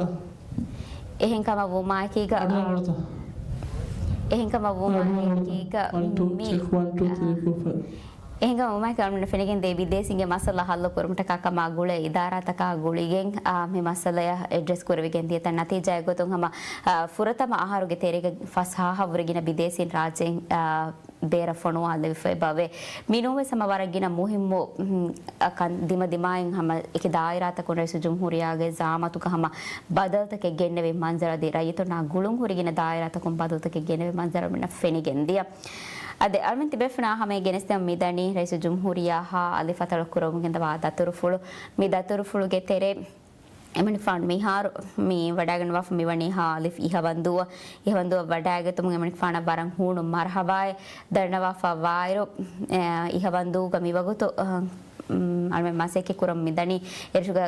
އެހެން ކަމަށް ވުމާއެކީގަ، އެހެން ކަމަށް ވުމާއެކީގަ މި، އެހެންކަމަށް ވުމާއެކީ އަޅުގަނޑު ފެނިގެން ދޭ ބިދޭސީންގެ މައްސަލަ ހައްލު ކުރުމަށްޓަކާ ކަމާ ގުޅޭ އިދާރާތަކާ ގުޅިގެން، އާ، މި މައްސަލަޔަށް އެޑްރެސް ކުރެވިގެން ދިޔަތަން ނަތީޖާއެއް ގޮތުން ހަމަ، އާ، ފުރަތަމަ އަހަރުގެ ތެރޭގަ ފަސް ހާހަށް ވުރެ ގިނަ ބިދޭސީން ރާއްޖޭން، އާ، ބޭރަށް ފޮނުވާލެވިފައި ބަވޭ. މިނޫންވެސް ހަމަ ވަރަށް ގިނަ މުހިއްމު، މް، އަ، ކަން ދިމަދިމާއިން ހަމަ އެކި ދާއިރާތަކުން ރައީސުލްޖުމްހޫރިއްޔާގެ ޒައާމަތުގަ ހަމަ ބަދަލުތަކެއް ގެންނެވި މަންޒަރު އަދި ރައްޔިތުންނާ ގުޅުން ހުރި ގިނަ ދާއިރާތަކުން ބަދަލުތަކެއް ގެނެވި މަންޒަރު މިނަށް ފެނިގެން ދިޔަ. އަދި އަޅުމެން ތިބޭފުޅުންނާ ހަމަޔަށް ގެނެސްދެމުން މިދަނީ ރައީސުލްޖުމްހޫރިއްޔާ ހާ އަލިފަތަޅު ކުރަމުން ގެންދަވާ ދަތުރުފުޅު. މި ދަތުރުފުޅުގެ ތެރޭ އެމަނިކުފާނު މިހާރު މި ވަޑައިގަންނަވާފަ މިވަނީ ހާ އަލިފް އިހަވަންދޫއަށް. އިހަވަންދޫއަށް ވަޑައިގަތުމުން އެމަނިކުފާނަށް ވަރަށް ހޫނު މަރުހަބާއެއް ދަންނަވާފަ ވާއިރު، އެ، އިހަވަންދޫގަ މިވަގުތު، އަ، މް، އަޅުމެން މަސައްކަތް ކުރަމުން މިދަނީ އެރަށުގަ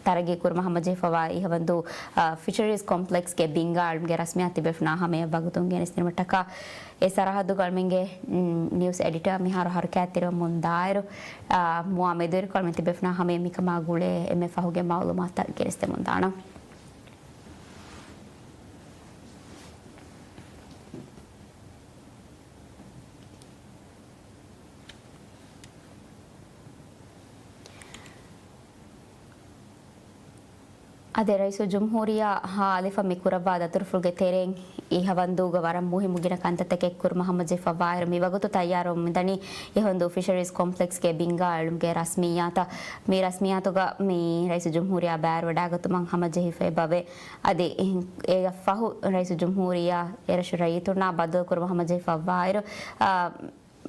ތަރައްގީ ކުރުމަށް ހަމަޖެހިފަވާ އިހަވަންދޫ، އަ، ފިޝަރީޒް ކޮމްޕްލެކްސްގެ ބިންގާ އަޅުމެންގެ ރަސްމިއްޔާތު ތިބޭފުޅުންނާ ހަމަޔަށް ވަގުތުން ގެނެސްދިނުމަށްޓަކާ އެ ސަރަހައްދުގަ އަޅުމެންގެ، މް، ނިއުސް އެޑިޓާ މިހާރު ހަރަކާތްތެރިވަމުން ދާއިރު، އާ، މުއާ މެދުވެރިކޮށް އަޅުމެން ތިބޭފުޅުންނާ ހަމަޔަށް މިކަމާ ގުޅޭ އެންމެ ފަހުގެ މައުލޫމާތުތައް ގެނެސްދެމުން ދާނަން. އަދި ރައީސުލްޖުމްހޫރިއްޔާ ހާ އަލިފަށް މި ކުރައްވާ ދަތުރުފުޅުގެ ތެރެއިން އިހަވަންދޫގަ ވަރަށް މުހިއްމު ގިނަ ކަންތައްތަކެއް ކުރުމަށް ހަމަޖެހިފަވާއިރު، މިވަގުތު ތައްޔާރުވަމުން މިދަނީ އިހަވަންދޫ ފިޝަރީޒް ކޮމްޕްލެކްސްގެ ބިންގާ އަޅުމުގެ ރަސްމިއްޔާތަށް. މި ރަސްމިއްޔާތުގަ މި ރައީސުލްޖުމްހޫރިއްޔާ ބައިވެރިވަޑައިގަތުމަށް ހަމަޖެހިފައި ބަވޭ. އަދި އޭގަ ފަހު ރައީސުލްޖުމްހޫރިއްޔާ އެރަށު ރައްޔިތުންނާ ބައްދަލުކުރުމަށް ހަމަޖެހިފައިވާއިރު، އާ،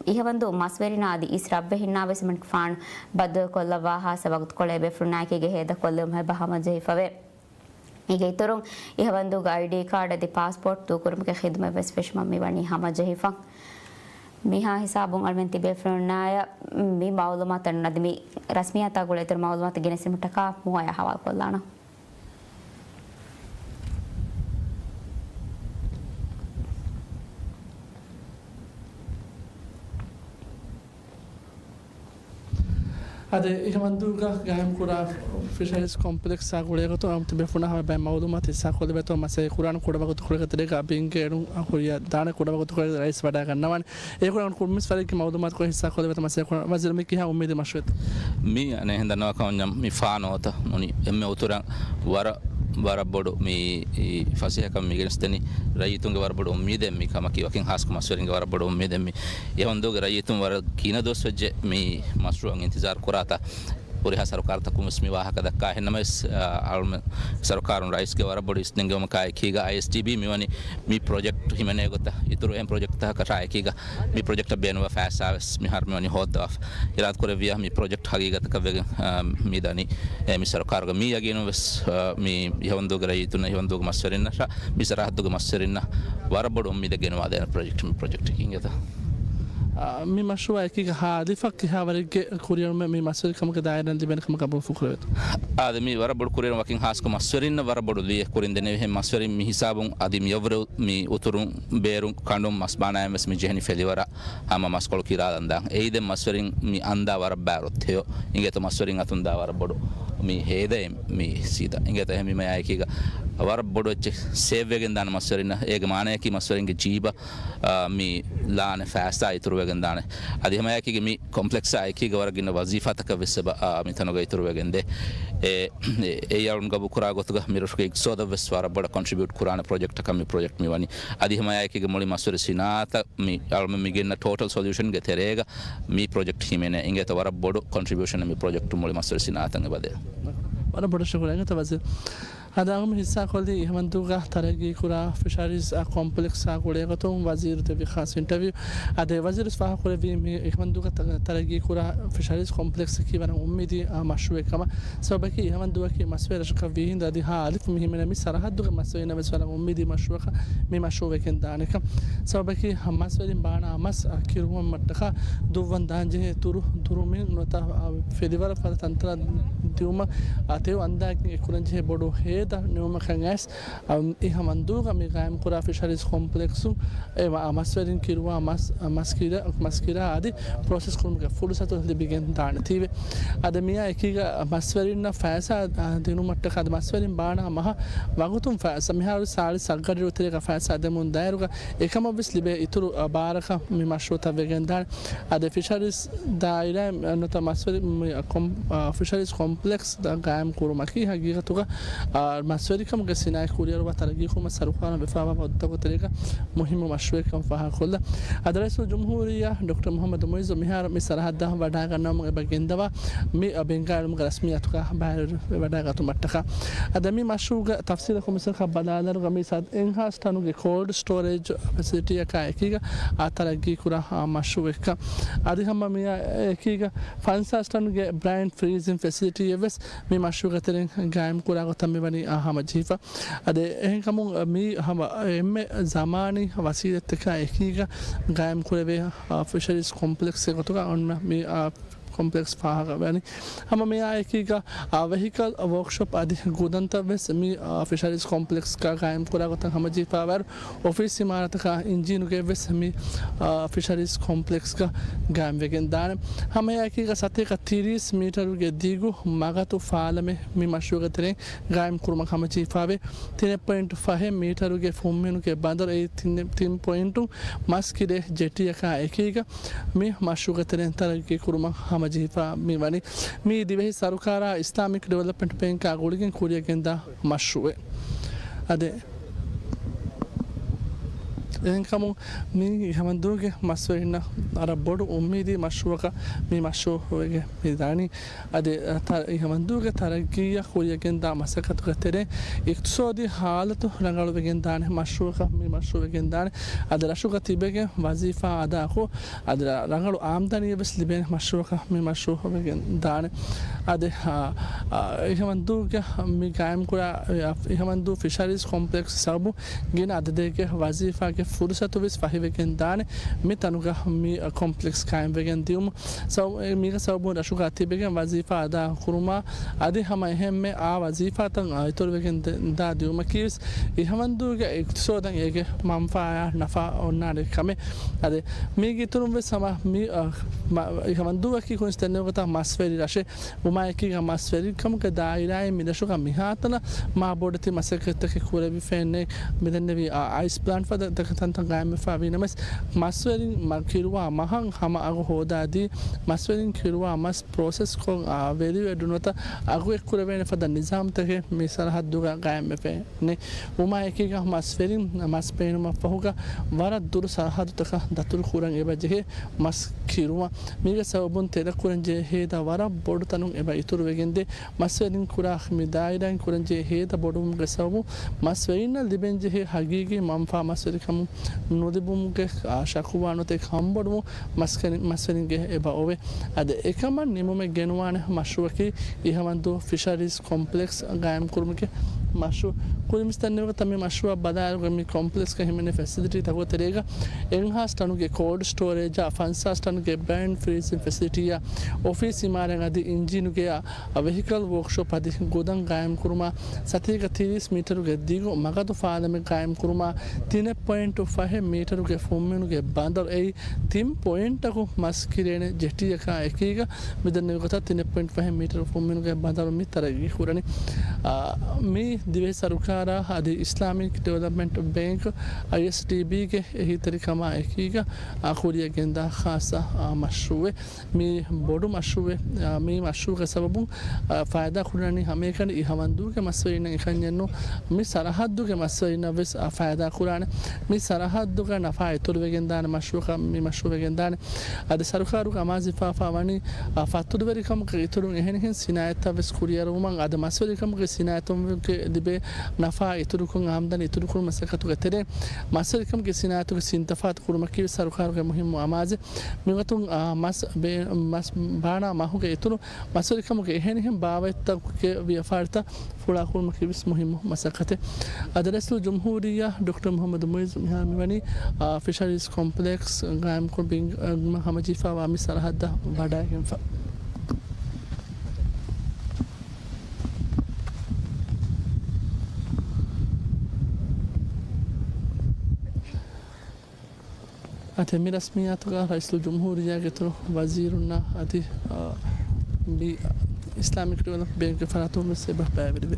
އިހަވަންދޫ މަސްވެރިންނާ އަދި އިސް ރަށްވެހިންނާ ވެސް އެމަނިކުފާނު ބައްދަލުކޮށްލައްވާ ހާއްސަ ވަގުތުކޮޅެއް ބޭފުޅުންނާއެކީގަ ހޭދަކޮށްލެވުމަށް އެބަ ހަމަޖެހިފަވޭ. މީގެ އިތުރުން އިހަވަންދޫގެ އައިޑީ ކާޑް އަދި ޕާސްޕޯޓް ދޫކުރުމުގެ ޚިދުމަތް ވެސް ފެށުމަށް މިވަނީ ހަމަޖެހިފަ. މިހާ ހިސާބުން އަޅުމެން ތިބޭފުޅުންނާޔަށް މި މައުލޫމާތު އަންނަ އަދި މި ރަސްމިއްޔާތާ ގުޅޭ އިތުރު މައުލޫމާތު ގެނެސްދިނުމަށްޓަކާ މުއާޔާ ހަވާލުކޮށްލާނަން. އަދި އިހަވަންދޫގަ ގާއިމްކުރާ ފިޝަރީޒް ކޮމްޕްލެކްސްއާ ގުޅޭގޮތުން އަޅުމެން ތިބޭފުޅުންނާ ހަމަ ބައެއް މައުލޫމާތު ހިއްސާކޮށްލެވޭތޯ މަސައްކަތް ކުރާނަން. ކުޑަވަގުތުކޮޅެއްގެ ތެރޭގަ ބިންގެ އެޅުން ކުރިއަށް ދާނެ. ކުޑަވަގުތުކޮޅެއްގެ ރައީސް ވަޑައިގަންނަވާނެ. އެކުރަން ކުރުމިސް ވަރެއްގެ މައުލޫމާތުކޮޅެއް ހިއްސާކޮށްލެވޭތޯ މަސައްކަތް ކުރާނަން. ވަޒީރު މި ކިހާ އުއްމީދެއް މަޝްވަރު؟ މި އަނެއްހެން ދަންނަވާކަމަށް މި ފާނޯތަ މުނި އެންމެ އުތުރަށް ވަރަށް، ވަރަށް ބޮޑު މި ފަސޭހަކަން މި ގެނެސްދެނީ ރައްޔިތުންގެ ވަރަށް ބޮޑު އުއްމީދެއް މި ކަމަކީ ވަކިން ހާސްކޮށް މަސްވެރިންގެ ވަރަށް ބޮޑު އުއްމީދެއް މި. އިހަވަންދޫގެ ރައްޔިތުން ވަރަށް ގިނަ ދުވަސް ވެއްޖެ މި މަޝްރޫއަށް އިންތިޒާރު ކުރާތާ. ހުރިހާ ސަރުކާރުތަކުން ވެސް މި ވާހަކަ ދައްކާ. އެހެންނަމަވެސް، އަ، އަޅުމެން ސަރުކާރުން ރައީސްގެ ވަރަށް ބޮޑު އިސްނެންގެވުމަކާއެކީގަ އައިއެސްޑީބީ މިވަނީ މި ޕްރޮޖެކްޓް ހިމެނޭ ގޮތަށް އިތުރު އެހެން ޕްރޮޖެކްޓްތަކަށާއެކީގަ މި ޕްރޮޖެކްޓަށް ބޭނުންވާ ފައިސާ ވެސް މިހާރު މިވަނީ ހޯއްދަވާފަ. އިރާދަކުރެއްވިޔާ މި ޕްރޮޖެކްޓް ހަގީގަތަކަށް ވެގެން، އާ، މި ދަނީ، އެ، މި ސަރުކާރުގެ މި ޔަގީނުން ވެސް، އާ، މި އިހަވަންދޫގެ ރައްޔިތުންނަށް، އިހަވަންދޫގެ މަސްވެރިންނަށާ މި ސަރަހައްދުގެ މަސްވެރިންނަށް ވަރަށް ބޮޑު އުއްމީދެއް ގެނުވާދޭނެ ޕްރޮޖެކްޓް، މި ޕްރޮޖެކްޓަކީ އިނގޭތަ؟ އާ، މި މަޝްރޫއާ އެކީގަ ހާ އަލިފަށް ކިހާވަރެއްގެ ކުރިއަރުމެއް މި މަސްވެރިކަމުގެ ދާއިރާއިން ލިބޭނެ ކަމަށް ގަބޫލުފުޅު ކުރެވޭތޯ؟ އާދެ، މި ވަރަށް ބޮޑު ކުރިއަރު ވަކިން ހާސްކޮށް މަސްވެރިންނަށް ވަރަށް ބޮޑު ލިޔެ ކުރިން ދެނެވިހެން މަސްވެރިން މި ހިސާބުން އަދި މި އަވަރު މި އުތުރުން ބޭރުން ކަނޑުން މަސް ބާނާއިން ވެސް މި ޖެހެނީ ފެލިވަރަށް ހަމަ މަސްކޮޅު ކިރާލަން ދާން. އެއީ ދެން މަސްވެރިން މި އަންދާ ވަރަށް ބާރު ތެޔޮ އިނގޭތޯ މަސްވެރިން އަތުން ދާ ވަރަށް ބޮޑު މި ހޭދައެއް މި ސީދާ. އިނގޭތޯ އެހެންވީމަ އެއާއެކީގަ ވަރަށް ބޮޑު އެއްޗެއް ސޭވް ވެގެން ދާނެ މަސްވެރިންނަށް. އޭގެ މާނަޔަކީ މަސްވެރިންގެ ޖީބަށް، އާ، މި ލާނެ ފައިސާ އިތުރު ވެގެން ދާނެ. އަދި ހަމަ އެއާއެކީގަ މި ކޮމްޕްލެކްސާ އެކީގަ ވަރަށް ގިނަ ވަޒީފާތަކެއް ވެސް އެބަ، އާ، މިތަނުގަ އިތުރު ވެގެން ދޭ. އެ، އެ، އެ އަޅުން ގަބޫ ކުރާ ގޮތުގަ މިރަށުގެ އިގްތިސޯދަށް ވެސް ވަރަށް ބޮޑަށް ކޮންޓްރިބިއުޓް ކުރާނެ ޕްރޮޖެކްޓަކަށް މި ޕްރޮޖެކްޓް މި ވަނީ. އަދި ހަމަ އެއާއެކީގަ މުޅި މަސްވެރި ސިނާއަތަށް މި އަޅުމެން މި ގެންނަ ޓޯޓަލް ސޮލިއުޝަންގެ ތެރޭގަ މި ޕްރޮޖެކްޓް ހިމެނޭ. އިނގޭތޯ ވަރަށް ބޮޑު ކޮންޓްރިބިއުޝަނެއް މި ޕްރޮޖެކްޓު މުޅި މަސްވެރި ސިނާއަތަށް އެބަދޭ. ވަރަށް ބޮޑަށް ޝުކުރިއްޔާ އިނގޭތޯ ވަޒީރު. އަދި އަހަރުމެން ހިއްސާކޮށްލީ އިހަމަންދޫގަ ތަރައްގީކުރާ ފިޝަރީޒް ކޮމްޕްލެކްސް ގުޅޭގޮތުން ވަޒީރު ދެއްވި ޚާއްޞަ އިންޓަވިއު. އަދި ވަޒީރު ފާހަގަކުރެއްވީ މި އިހަމަންދޫގަ ތަ-، ތަރައްގީކުރާ ފިޝަރީޒް ކޮމްޕްލެކްސް އަކީ ވަރަށް އުއްމީދީ މަޝްރޫއެއް ކަމަށް. ސަބަބަކީ އިހަމަންދޫއަކީ މަސްވެރި ރަށަކަށް ވީހިނދު އަދި ހާ އަލިފު މި ހިމެނޭ މި ސަރަހައްދުގެ މަސްވެރިންނަށް ވެސް ވަރަށް އުއްމީދީ މަޝްރޫއަކަށް މި މަޝްރޫއު ވެގެން ދާނެކަން. ސަބަބަކީ މަސްވެރިން ބާނާ މަސް ކިރުވުމަށްޓަކާ ދުއްވަން ދާންޖެހޭ ތުރު، ދުރުމިން ނުވަތަ ފެދިވަރަށް ފަދަ ތަންތަނަށް ދިއުމަށް ތެޔޮ އަންދާގެން އެ ކުރަންޖެހޭ ބޮޑު ހޭދަ ނިމުމަކަށް އައިސް، އިހަމަންދޫގަ މި ގާއިމްކުރާ ފިޝަރީޒް ކޮމްޕްލެކްސުން އެ މަ-، މަސްވެރިން ކިރުވާ މަސް، މަސް ކިރަ-، މަސް ކިރާ އަދި ޕްރޮސެސް ކުރުމުގެ ފުރުސަތު ލިބިގެން ދާނެތީވެ. އަދި މިއާ އެކީގަ މަސްވެރިންނަށް ފައިސާ ދިނުމަށްޓަކާ އަދި މަސްވެރިން ބާނާ މަހަށް ވަގުތުން ފައިސާ މިހާރު ސާޅީސް ސައްގަޑިރު ތެރޭގަ ފައިސާ ދެމުން ދާއިރުގަ އެކަމަށްވެސް ލިބޭ އިތުރު ބާރަކަށް މި މަޝްރޫއުތައް ވެގެންދާނެ. އަދި ފިޝަރީޒް ދާއިރާ ނުވަތަ މަސްވެރި-، މި ކޮމް-، އާ، ފިޝަރީޒް ކޮމްޕްލެކްސް ގާއިމް ކުރުމަކީ ހަގީގަތުގަ، އާ، މަސްވެރިކަމުގެ ސިނާއަތް ކުރިއަރުވާ ތަރައްގީކުރުމަށް ސަރުކާރުން ވެފާވާ ވަގުތުތަކުގެ ތެރޭގަ މުހިއްމު މަޝްރޫއެއްކަން ފާހަގަކޮށްލަ. އަދި ރައީސުލްޖުމްހޫރިއްޔާ ޑޮކްޓަރ މުހައްމަދު މުއިއްޒު މިހާރު މި ސަރަހައްދަށް ވަޑާގަންނަވަމުން އެބަ ގެންދަވާ މި ބެންގާރިއުމުގެ ރަސްމިއްޔާތުގަ ބައިވެރިވެވަޑައިގަތުމަށްޓަކާ. އަދި މި މަޝްރޫއުގެ ތަފްސީލަކު މިސައްކަ ބަލާލަރުގަ މި ސާދަ އެއްހާސް ޓަނުގެ ކޯލްޑް ސްޓޯރޭޖް ފެސިލިޓީއަކާ އެކީގަ އާ ތަރައްގީކުރާ އާ މަޝްރޫއެއްކަން. އަދި ހަމަ މިއާ އެކީގަ ފަންސާސް ޓަނުގެ ބްރައިން ފްރީޒިން ފެސިލިޓީއެއްވެސް މި މަޝްރޫއުގެ ތެރެއިން ގާއިމްކުރާ ގޮތަށް މިވަނީ އާ ހަމަޖެހިފަ. އަދި އެހެންކަމުން މި ހަމަ އެންމެ ޒަމާނީ ވަސީލަތްތަކާ އެކީގަ ގާއިމްކުރެވޭ އާ ފިޝަރީޒް ކޮމްޕްލެކްސްގެ ގޮތުގަ އޮންނަ މި އާ ކޮމްޕްލެކްސް ފާހަގަވަނީ. ހަމަ މިއާ އެކީގަ، އާ، ވެހިކަލް ވޯކްޝޮޕް އަދި ގުދަންތައް ވެސް މި، އާ، ފިޝަރީޒް ކޮމްޕްލެކްސްގަ ގާއިމްކުރާ ގޮތަށް ހަމަޖެހިފައިވާއިރު، އޮފީސް އިމާރާތަކާ އިންޖީނުގެ ވެސް މި، އާ، ފިޝަރީޒް ކޮމްޕްލެކްސްގަ ގާއިމްވެގެން ދާނެ. ހަމައެއާއެކީގަ ސަތޭކަ ތިރީސް މީޓަރުގެ ދިގު މަގަތު ފާލަމެއް މި މަޝްރޫއުގެ ތެރެއިން ގާއިމް ކުރުމަށް ހަމަޖެހިފައިވޭ. ތިނެއް ޕޮއިންޓު ފަހެއް މީޓަރުގެ ފުންމިނުގެ ބަނދަރު އެއީ ތިން، ތިން ޕޮއިންޓު މަސް ކިރޭ ޖެޓީއަކާ އެކީގަ މި މަޝްރޫއުގެ ތެރެއިން ތަރައްގީ ކުރުމަށް ހަމަޖެހިފަ މި ވަނީ. މީ ދިވެހި ސަރުކާރާ އިސްލާމިކް ޑިވެލޮޕްމަންޓް ބޭންކާ ގުޅިގެން ކުރިޔަށް ގެންދާ މަޝްރޫއެއް. އަދި އެހެންކަމުން މީ އިހަމަންދޫގެ މަސްވެރިންނަށް ވަރަށް ބޮޑު އުއްމީދީ މަޝްރޫއަކަށް މި މަޝްރޫއު ވެގެން މި ދާނީ. އަދި، އަ، ތަ-، އިހަމަންދޫގެ ތަރައްގީއަށް ކުރިޔަށް ގެންދާ މަސައްކަތުގެ ތެރެއިން އިޤްތިޞާދީ ހާލަތު ރަނގަޅުވެގެން ދާނެ މަޝްރޫއަކަށް މި މަޝްރޫއު ވެގެން ދާނެ. އަދި ރަށުގަ ތިބެގެން ވަޒީފާ އަދާކޮށް، އަދި ރަ-، ރަނގަޅު އާމްދަނީއެއް ވެސް ލިބޭނެ މަޝްރޫއަކަށް މި މަޝްރޫއު ވެގެން ދާނެ. އަދި، އަ، އަ، އިހަމަންދޫގެ މި ގާއިމްކުރާ، އި-، އިހަމަންދޫ ފިޝަރީޒް ކޮމްޕްލެކްސް ސަބަބުން ގިނަ އަދަދެއްގެ ވަޒީފާގެ ފުރުސަތު ވެސް ފަހިވެގެން ދާނެ. މި ތަނުގަ މި ކޮމްޕްލެކްސް ގާއިމްވެގެން ދިއުމުން ސަބަ-، މީގެ ސަބަބުން ރަށުގަ ތިބެގެން ވަޒީފާ އަދާ ކުރުމާ އަދި ހަމަ އެހެންމެ އާ ވަޒީފާތައް އިތުރުވެގެން ދެ-، ދާ ދިއުމަކީ ވެސް އިހަމަންދޫގެ އިޤްތިޞާދަށް އޭގެ މަންފާއާ ނަފާ އޮންނާނެ ކަމެއް. އަދި މީގެ އިތުރުން ވެސް ހަމަ މި، އަ، މަ-، އިހަމަންދޫއަކީ ކުނިސް ދެންނެވި ގޮތަށް މަސްވެރި ރަށެއް. ވުމާއެކީގަ މަސްވެރިކަމުގެ ދާއިރާއިން މިރަށުގަ މިހާތަނަށް މާބޮޑެތި މަސައްކަތްތަކެއް ކުރެވިފައެއްނެއް. މިދެންނެވި އަ-، އައިސް ޕްލާންޓް ފަދަ ތަކެތި ތަންތަން ގާއިމްވެފަ ވީނަމަވެސް، މަސްވެރިން މަ-، ކިރުވާ މަހަށް ހަމަ އަގު ހޯދާދީ، މަސްވެރިން ކިރުވާ މަސް ޕްރޮސެސްކޮށް، އާ، ވެލިއު އެޑުނުވަތަ އަގު އެއްކުރެވޭނެ ފަދަ ނިޒާމްތަކެއް މި ސަރަހައްދުގަ ގާއިމްވެފައެއް ނެތް. ވުމާއެކީގަ މަސްވެރިން މަސް ބޭނުމަށްފަހުގަ ވަރަށް ދުރު ސަރަހައްދުތަކަށް ދަތުރުކުރަން އެބަޖެހޭ މަސް ކިރުވަން. މީގެ ސަބަބުން ތެދަކުރަންޖެހޭ ހޭދަ ވަރަށް ބޮޑު ތަނުން އެބަ އިތުރުވެގެންދޭ. މަސްވެރިން ކުރާ މި ދާއިރާއިން ކުރަންޖެހޭ ހޭދަ ބޮޑުވުމުގެ ސަބަބުން މަސްވެރިންނަށް ލިބެންޖެހޭ ހަގީގީ މަންފާ މަސްވެރިކަމުން ނުލިބުމުގެ، އާ، ޝަކުވާ ނުވަތަ އެކަންބޮޑުވުން މަސްކަނި-، މަސްވެރިންގެ އެބަ އޮވޭ. އަދި އެކަމަށް ނިމުމެއް ގެނުވާނެ މަޝްރޫއަކީ އިހަމަންދޫ ފިޝަރީޒް ކޮމްޕްލެކްސް ގާއިމްކުރުމުގެ މަޝްރޫއު. ކުރިންވެސް ދެންނެވި ގޮތަށް މި މަޝްރޫއަށް ބަލާއިރުގަ މި ކޮމްޕްލެކްސްގަ ހިމެނޭ ފެސިލިޓީތަކުގެ ތެރޭގަ އެއްހާސް ޓަނުގެ ކޯލްޑް ސްޓޯރޭޖާ، ފަންސާސް ޓަނުގެ ބްރައިން ފްރީޒިން ފެސިލިޓީއާ، އޮފީސް އިމާރާތް އަދި އިންޖީނުގެ އާ ވެހިކަލް ވޯކްޝޮޕް އަދި ގުދަން ގާއިމްކުރުމާ، ސަތޭކަ ތިރީސް މީޓަރުގެ ދިގު މަގަދު ފާލަމެއް ގާއިމްކުރުމާ، ތިނެއް ޕޮއިންޓު ފަހެއް މީޓަރުގެ ފުންމިނުގެ ބަނދަރު އެއީ ތިން ޕޮއިންޓަކު މަސް ކިރޭނެ ޖެޓީއަކާ އެކީގަ މިދެންނެވި ގޮތަށް ތިނެއް ޕޮއިންޓު ފަހެއް މީޓަރު ފުންމިނުގެ ބަނދަރު މި ތަރައްގީ ކުރަނީ. އާ، މި ދިވެހި ސަރުކާރާ އަދި އިސްލާމިކް ޑިވެލޮޕްމަންޓް ބޭންކް، އައިއެސްޑީބީގެ އެހީތެރިކަމާ އެކީގަ، އާ، ކުރިޔަށް ގެންދާ ޚާއްޞަ، އާ، މަޝްރޫއެއް. މި ބޮޑު މަޝްރޫއެއް. އާ، މި މަޝްރޫއުގެ ސަބަބުން، އާ، ފައިދާ ކުރަނީ ހަމައެކަނި އިހަމަންދޫގެ މަސްވެރިންނަށް އެކަންޏެއްނު، މި ސަރަހައްދުގެ މަސްވެރިންނަށް ވެސް، އާ، ފައިދާ ކުރާނެ. މި ސަރަހައްދުގަ ނަފާ އިތުރުވެގެންދާނެ މަޝްރޫއަކަށް މި މަޝްރޫއު ވެގެންދާނެ. އަދި ސަރުކާރުގެ އަމާޒުވެފާފާ ވަނީ، އާ، ފަތުރުވެރިކަމުގެ އިތުރުން އެހެނިހެން ސިނާއަތްތައް ވެސް ކުރިއަރުވުމަށް އަދި މަސްވެރިކަމުގެ ސިނާއަތުގެ ލިބޭ ނަފާ އިތުރުކޮށް، އާމްދަނީ އިތުރުކުރުމަށް މަސައްކަތުގެ ތެރެއިން މަސްވެރިކަމުގެ ސިނާއަތުގެ ސިންތަފާތު ކުރުމަކީ ވެސް ސަރުކާރުގެ މުހިއްމު އަމާޒެއް. މިގޮތުން، އާ، މަސް ބޭ-، މަސް ބާނާ މަހުގެ އިތުރު މަސްވެރިކަމުގެ އެހެނިހެން ބާވަތްތަކުގެ ވިޔަފާރިތައް ފުޅާކުރުމަކީ ވެސް މުހިއްމު މަސައްކަތެއް. އަދި ރައީސުލްޖުމްހޫރިއްޔާ ޑޮކްޓަރ މުހައްމަދު މުއިއްޒު މިހާރު މިވަނީ، އާ، ފިޝަރީޒް ކޮމްޕްލެކްސް ގާއިމްކޮށް ބިން-، އަ، ހަމަޖެހިފައިވާ މި ސަރަހައްދަށް ވަޑައިގެންފަ. އަދި މި ރަސްމިއްޔާތުގަ ރައީސުލްޖުމްހޫރިއްޔާގެ އިތުރު ވަޒީރުންނާ އަދި، އާ، މި އިސްލާމިކް ޑިވެލޮޕް ބޭންކްގެ ފަރާތުން ވެސް އެބަ ބައިވެރިވޭ.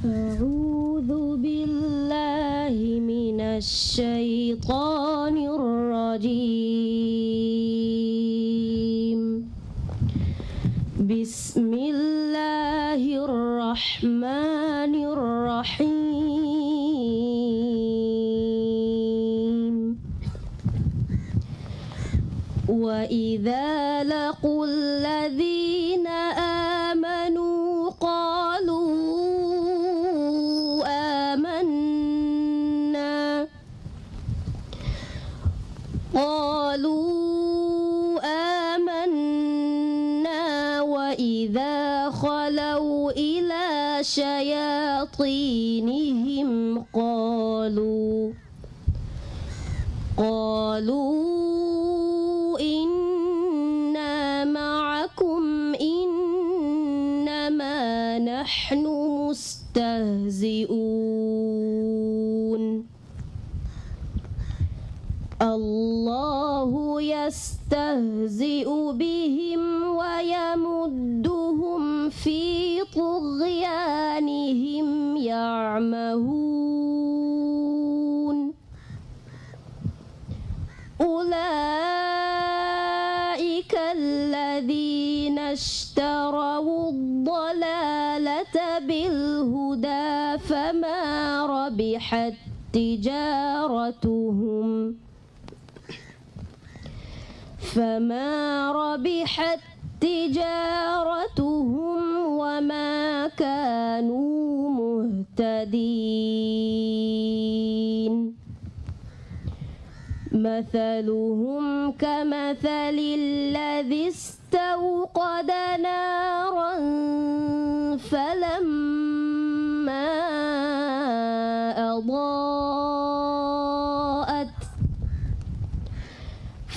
أعوذ بالله من الشيطان الرجيم. بسم الله الرحمن الرحيم. وإذا لقوا الذين آمنوا قالوا آمنا، قالوا آمنا وإذا خلوا إلى شياطينهم قالوا قالوا إنا معكم إنما نحن مستهزئون. الله يستهزئ بهم ويمدهم في طغيانهم يعمهون. أولئك الذين اشتروا الضلالة بالهدى فما ربحت تجارتهم، فما ربحت تجارتهم وما كانوا مهتدين. مثلهم كمثل الذي استوقد نارا فلما أضاءت،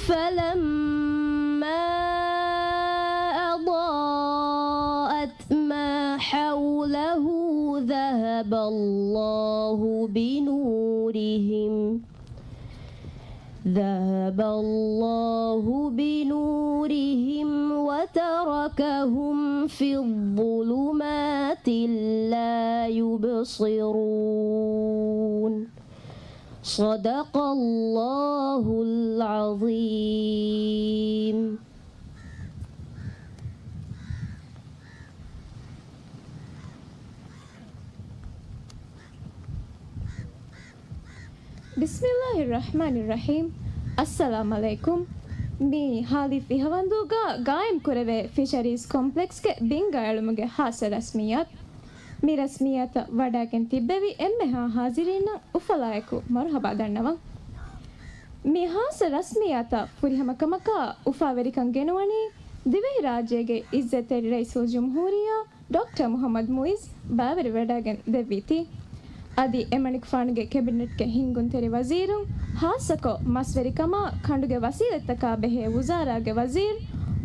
فلما أضاءت ما حوله ذهب الله بنورهم، ذهب الله بنورهم وتركهم في الظلمات لا يبصرون. صدق الله العظيم. ބިސްމިއްލާހި ރަޙްމާނި ރަޙީމް. އައްސަލާމް ޢަލައިކުމް. މި ހާލި ފިހަވަންދޫގަ ގާއިމް ކުރެވޭ ފިޝަރީޒް ކޮމްޕްލެކްސްގެ ބިންގައިޅުމުގެ ހާއްސަ ރަސްމިއްޔާތު. މި ރަސްމިއްޔާތަށް ވަޑައިގެން ތިއްބެވި އެންމެހާ ހާޒިރީންނަށް އުފަލާއެކު މަރުޙަބާ ދަންނަވަން. މި ހާއްސަ ރަސްމިއްޔާތަށް ފުރިހަމަކަމަކާ އުފާވެރިކަން ގެނުވަނީ ދިވެހިރާއްޖޭގެ ޢިއްޒަތްތެރި ރައީސުލްޖުމްހޫރިއްޔާ ޑޮކްޓަރ މުޙައްމަދު މުޢިއްޒު ބައިވެރިވެވަޑައިގެން ދެއްވީތީ. އަދި އެމަނިކުފާނުގެ ކެބިނެޓްގެ ހިންގުންތެރި ވަޒީރުން، ހާއްސަކޮށް މަސްވެރިކަމާ ކަނޑުގެ ވަސީލަތްތަކާ ބެހޭ ވުޒާރާގެ ވަޒީރު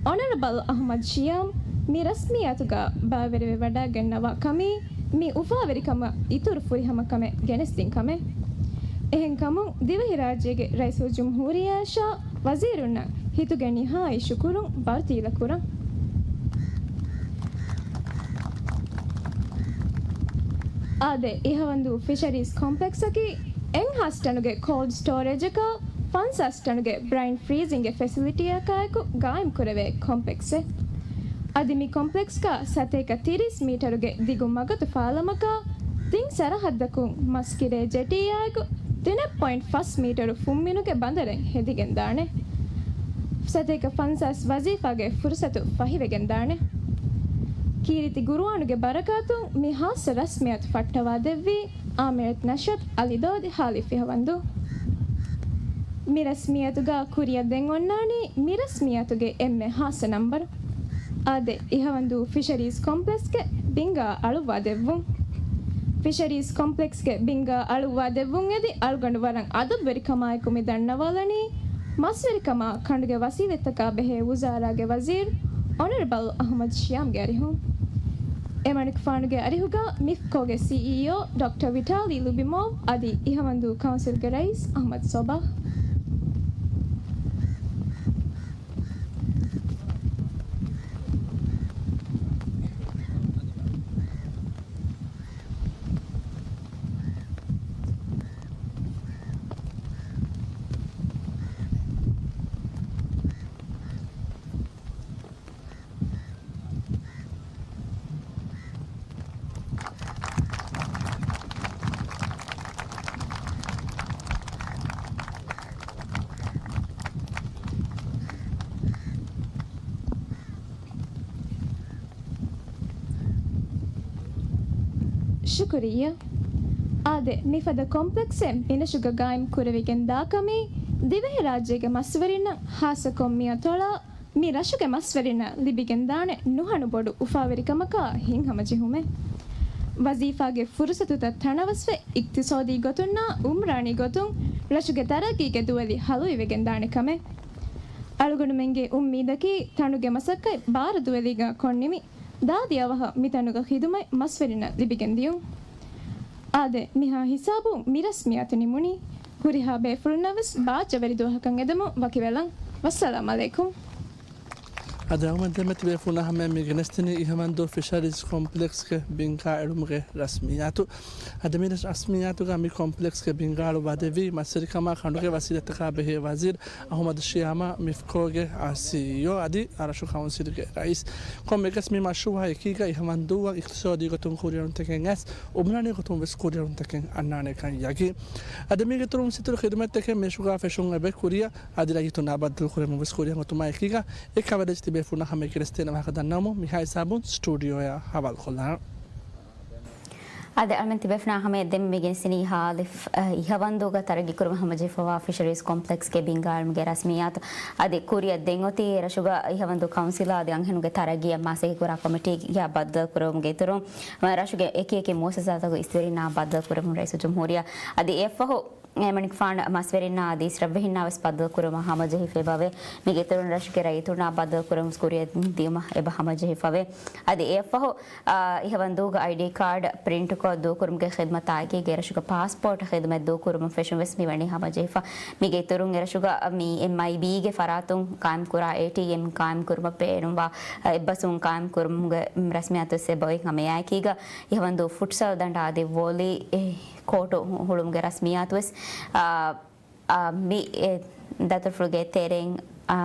އޮނަރަބަލް އަޙްމަދު ޝިޔާމް މި ރަސްމިއްޔާތުގަ ބައިވެރިވެވަޑައިގަންނަވާ ކަމީ، މި އުފާވެރިކަމަށް އިތުރު ފުރިހަމަ ކަމެއް ގެނެސްދިން ކަމެއް. އެހެންކަމުން، ދިވެހިރާއްޖޭގެ ރައީސުލްޖުމްހޫރިއްޔާއަށާ ވަޒީރުންނަށް ހިތުގެ ނިހާއީ ޝުކުރުން ބާރުދީލަ ކުރަން. އާދެ، އިހަވަންދޫ ފިޝަރީޒް ކޮމްޕްލެކްސްއަކީ އެއްހާސް ޓަނުގެ ކޯލްޑް ސްޓޯރޭޖަކާ، ފަންސާސް ޓަނުގެ ބްރައިން ފްރީޒިންގގެ ފެސިލިޓީއަކާއެކު ގާއިމް ކުރެވޭ ކޮމްޕްލެކްސެއް. އަދި މި ކޮމްޕްލެކްސްގަ ސަތޭކަ ތިރީސް މީޓަރުގެ ދިގު މަގަތު ފާލަމަކާ، ތިން ސަރަހައްދަކުން މަސްކިރޭ ޖެޓީއާއެކު ތިނެއް ޕޮއިންޓް ފަސް މީޓަރު ފުންމިނުގެ ބަނދަރެއް ހެދިގެންދާނެ. ސަތޭކަ ފަންސާސް ވަޒީފާގެ ފުރުސަތު ފަހިވެގެންދާނެ. ކީރިތި ގުރުއާނުގެ ބަރަކާތުން މި ހާއްސަ ރަސްމިއްޔާތު ފައްޓަވާދެއްވީ އާމިރަތު ނަޝްރަތު އަލި ދޯދި ހާލި ފިހަވަންދޫ. މި ރަސްމިއްޔާތުގަ ކުރިއަށް ދެން އޮންނާނީ މި ރަސްމިއްޔާތުގެ އެންމެ ހާއްސަ ނަންބަރު. އާދެ، އިހަވަންދޫ ފިޝަރީޒް ކޮމްޕްލެކްސްގެ ބިންގާ އަޅުއްވާ ދެއްވުން. ފިޝަރީޒް ކޮމްޕްލެކްސްގެ ބިންގާ އަޅުއްވާ ދެއްވުން އެދި އަޅުގަނޑު ވަރަށް އަދަބުވެރިކަމާއެކު މި ދަންނަވާލަނީ، މަސްވެރިކަމާ ކަނޑުގެ ވަސީލަތްތަކާ ބެހޭ ވުޒާރާގެ ވަޒީރު އޮނަރަބަލް އަހުމަދު ޝިޔާމްގެ އަރިހުން. އެމަނިކުފާނުގެ އަރިހުގަ މިފްކޯގެ ސީއީއޯ ޑޮކްޓަރ ވިޓާލީ ލުބިމޯވް އަދި އިހަވަންދޫ ކައުންސިލްގެ ރައީސް އަހުމަދު ސޮބާހް. ޝުކުރިއްޔާ. އާދެ، މިފަދަ ކޮމްޕްލެކްސެއް މިރަށުގަ ގާއިމް ކުރެވިގެން ދާކަމީ، ދިވެހިރާއްޖޭގެ މަސްވެރިންނަށް ހާއްސަކޮށް މިއަތޮޅާ މި ރަށުގެ މަސްވެރިންނަށް ލިބިގެންދާނެ ނުހަނު ބޮޑު އުފާވެރިކަމަކާ ހިތްހަމަޖެހުމެއް. ވަޒީފާގެ ފުރުސަތުތައް ތަނަވަސްވެ، އިޤްތިޞާދީ ގޮތުންނާ އުމްރާނީ ގޮތުން ރަށުގެ ތަރައްގީގެ ދުވެލި ހަލުވިވެގެންދާނެ ކަމެއް. އަޅުގަނޑުމެންގެ އުއްމީދަކީ ތަނުގެ މަސައްކަތް ބާރު ދުވެލީގަ ކޮންނިމި ދާދި އަވަހަށް މިތަނުގަ ޚިދުމަތް މަސްވެރިންނަށް ލިބިގެން ދިޔުން. އާދެ، މިހާ ހިސާބުން މި ރަސްމިއްޔާތު ނިމުނީ. ހުރިހާ ބޭފުޅުންނަށް ވެސް ބާއްޖަވެރި ދުވަހަކަށް އެދެމުން ވަކިވެލަން. ވައްސަލާމް އަލައިކުމް. އަދި އަޅުގަނޑުމެން ދެންމެ ތިބޭފުޅުންނާ ހަމަޔަށް މި ގެނެސްދިނީ އިހަވަންދޫ ފިޝަރީޒް ކޮމްޕްލެކްސްގެ ބިންގާ އެޅުމުގެ ރަސްމިއްޔާތު. އަދި މި ރަސްމިއްޔާތުގަ މި ކޮމްޕްލެކްސްގެ ބިންގާ އަޅުއްވާދެއްވީ މަސްވެރިކަމާ ކަނޑުގެ ވަސީލަތްތަކާ ބެހޭ ވަޒީރު އަހުމަދު ޝިޔާމާ މިފްކޯގެ ސީއީއޯ އަދި ރަށު ކައުންސިލްގެ ރައީސް. ކޮންމެއަކަސް މި މަޝްރޫއާ އެކީގަ އިހަވަންދޫއަށް އިޤްތިޞާދީ ގޮތުން ކުރިއެރުންތަކެއް އައިސް، އުމްރާނީ ގޮތުން ވެސް ކުރިއެރުންތަކެއް އަންނާނެކަން ޔަގީން. އަދި މީގެ އިތުރުން އިތުރު ޚިދުމަތްތަކެއް މިރަށުގަ ފެށުން އެބަ ކުރިއަށް އަދި ރައްޔިތުންނާ ބައްދަލުކުރެވުމަށް ވެސް ކުރިއަށް އޮތުމާ އެކީގަ އެ ކަވަރޭޖް ތިބޭފުޅުންނާ ހަމަޔަށް ގެނެސްދޭނެ ވާހަކަ ދަންނަވަމުން މިހާ ހިސާބުން ސްޓޫޑިއޯއަށް ހަވާލު ކޮށްލާނަން. އާދެ، އަޅުމެން ތިބޭފުނާ ހަމަޔަށް ދެން މި ގެނެސްދިނީ ހާލިފް، އަ، އިހަވަންދޫގަ ތަރައްގީ ކުރުމަށް ހަމަޖެހިފަވާ ފިޝަރީޒް ކޮމްޕްލެކްސްގެ ބިންގާ އެޅުމުގެ ރަސްމިއްޔާތު. އަދި ކުރިއަށް ދެން އޮތީ ރަށުގަ އިހަވަންދޫ ކައުންސިލާ އަދި އަންހެނުންގެ ތަރައްގީއަށް މާސައްކަތް ކުރާ ކޮމިޓީއާ ބައްދަލު ކުރެވުމުގެ އިތުރުން، ރަށުގެ އެކި އެކި މުއައްސަސާތަކުގެ އިސްވެރިންނާ ބައްދަލު ކުރެވުން ރައީސުލްޖުމްހޫރިއްޔާ. އަދި އެއަށްފަހު، އެމަނިކުފާނު މަސްވެރިންނާ އަދި އިސްރަށްވެހިންނާ ވެސް ބައްދަލު ކުރުމަށް ހަމަޖެހިފައިވޭ. މީގެ އިތުރުން ރަށުގެ ރައްޔިތުންނާ ބައްދަލު ކުރުމަށް ކުރިއަށް ދިޔުމަށް އެބަ ހަމަޖެހިފަވޭ. އަދި އެއަށްފަހު، އާ، އިހަވަންދޫގަ އައިޑީ ކާޑް ޕްރިންޓްކޮށް ދޫކުރުމުގެ ޚިދުމަތާއެކީގަ އެރަށުގަ ޕާސްޕޯޓް ޚިދުމަތް ދޫކުރުމަށް ފެށުން ވެސް މިވަނީ ހަމަޖެހިފަ. މީގެ އިތުރުން އެރަށުގަ މި އެމްއައިބީގެ ފަރާތުން ޤާއިމްކުރާ އޭޓީއެމް ޤާއިމްކުރުމަށް ބޭނުންވާ، އާ، އެއްބަސްވުން ޤާއިމްކުރުމުގެ ރަސްމިއްޔާތު ވެސް އެބައޮތް ހަމައެއާއެކީގަ އިހަވަންދޫ ފުޓްސަލް ދަނޑާ އަދި ވޮލީ ކޯޓު ހުޅުމުގެ ރަސްމިއްޔާތު ވެސް، އާ، އާ، މި، އެ، ދަތުރުފުޅުގެ ތެރެއިން، އާ،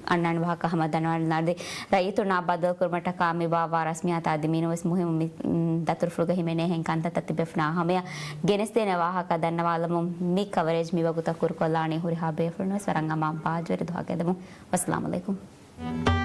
އަންނާނެ ވާހަކަ ހަމަ ދަންނަވާލަން. އަދި ރައްޔިތުންނާ ބައްދަލުކުރުމަށްޓަކާ މި ވާވާ ރަސްމިއްޔާތާ އަދި މިނޫންވެސް މުހިއްމު މި، މް، ދަތުރުފުޅުގަ ހިމެނޭހެން ކަންތައްތައް ތިބޭފުޅުންނާ ހަމަޔަށް ގެނެސްދޭނެ ވާހަކަ ދަންނަވާލަމުން މި ކަވަރޭޖް މިވަގުތަށް ކުރުކޮށްލާނީ. ހުރިހާ ބޭފުޅުންވެސް ވަރަށް އަމާން ބާއްޖަވެރި ދުވަހަކަށް އެދެމުން. ވައްސަލާމް އަލައިކުމް.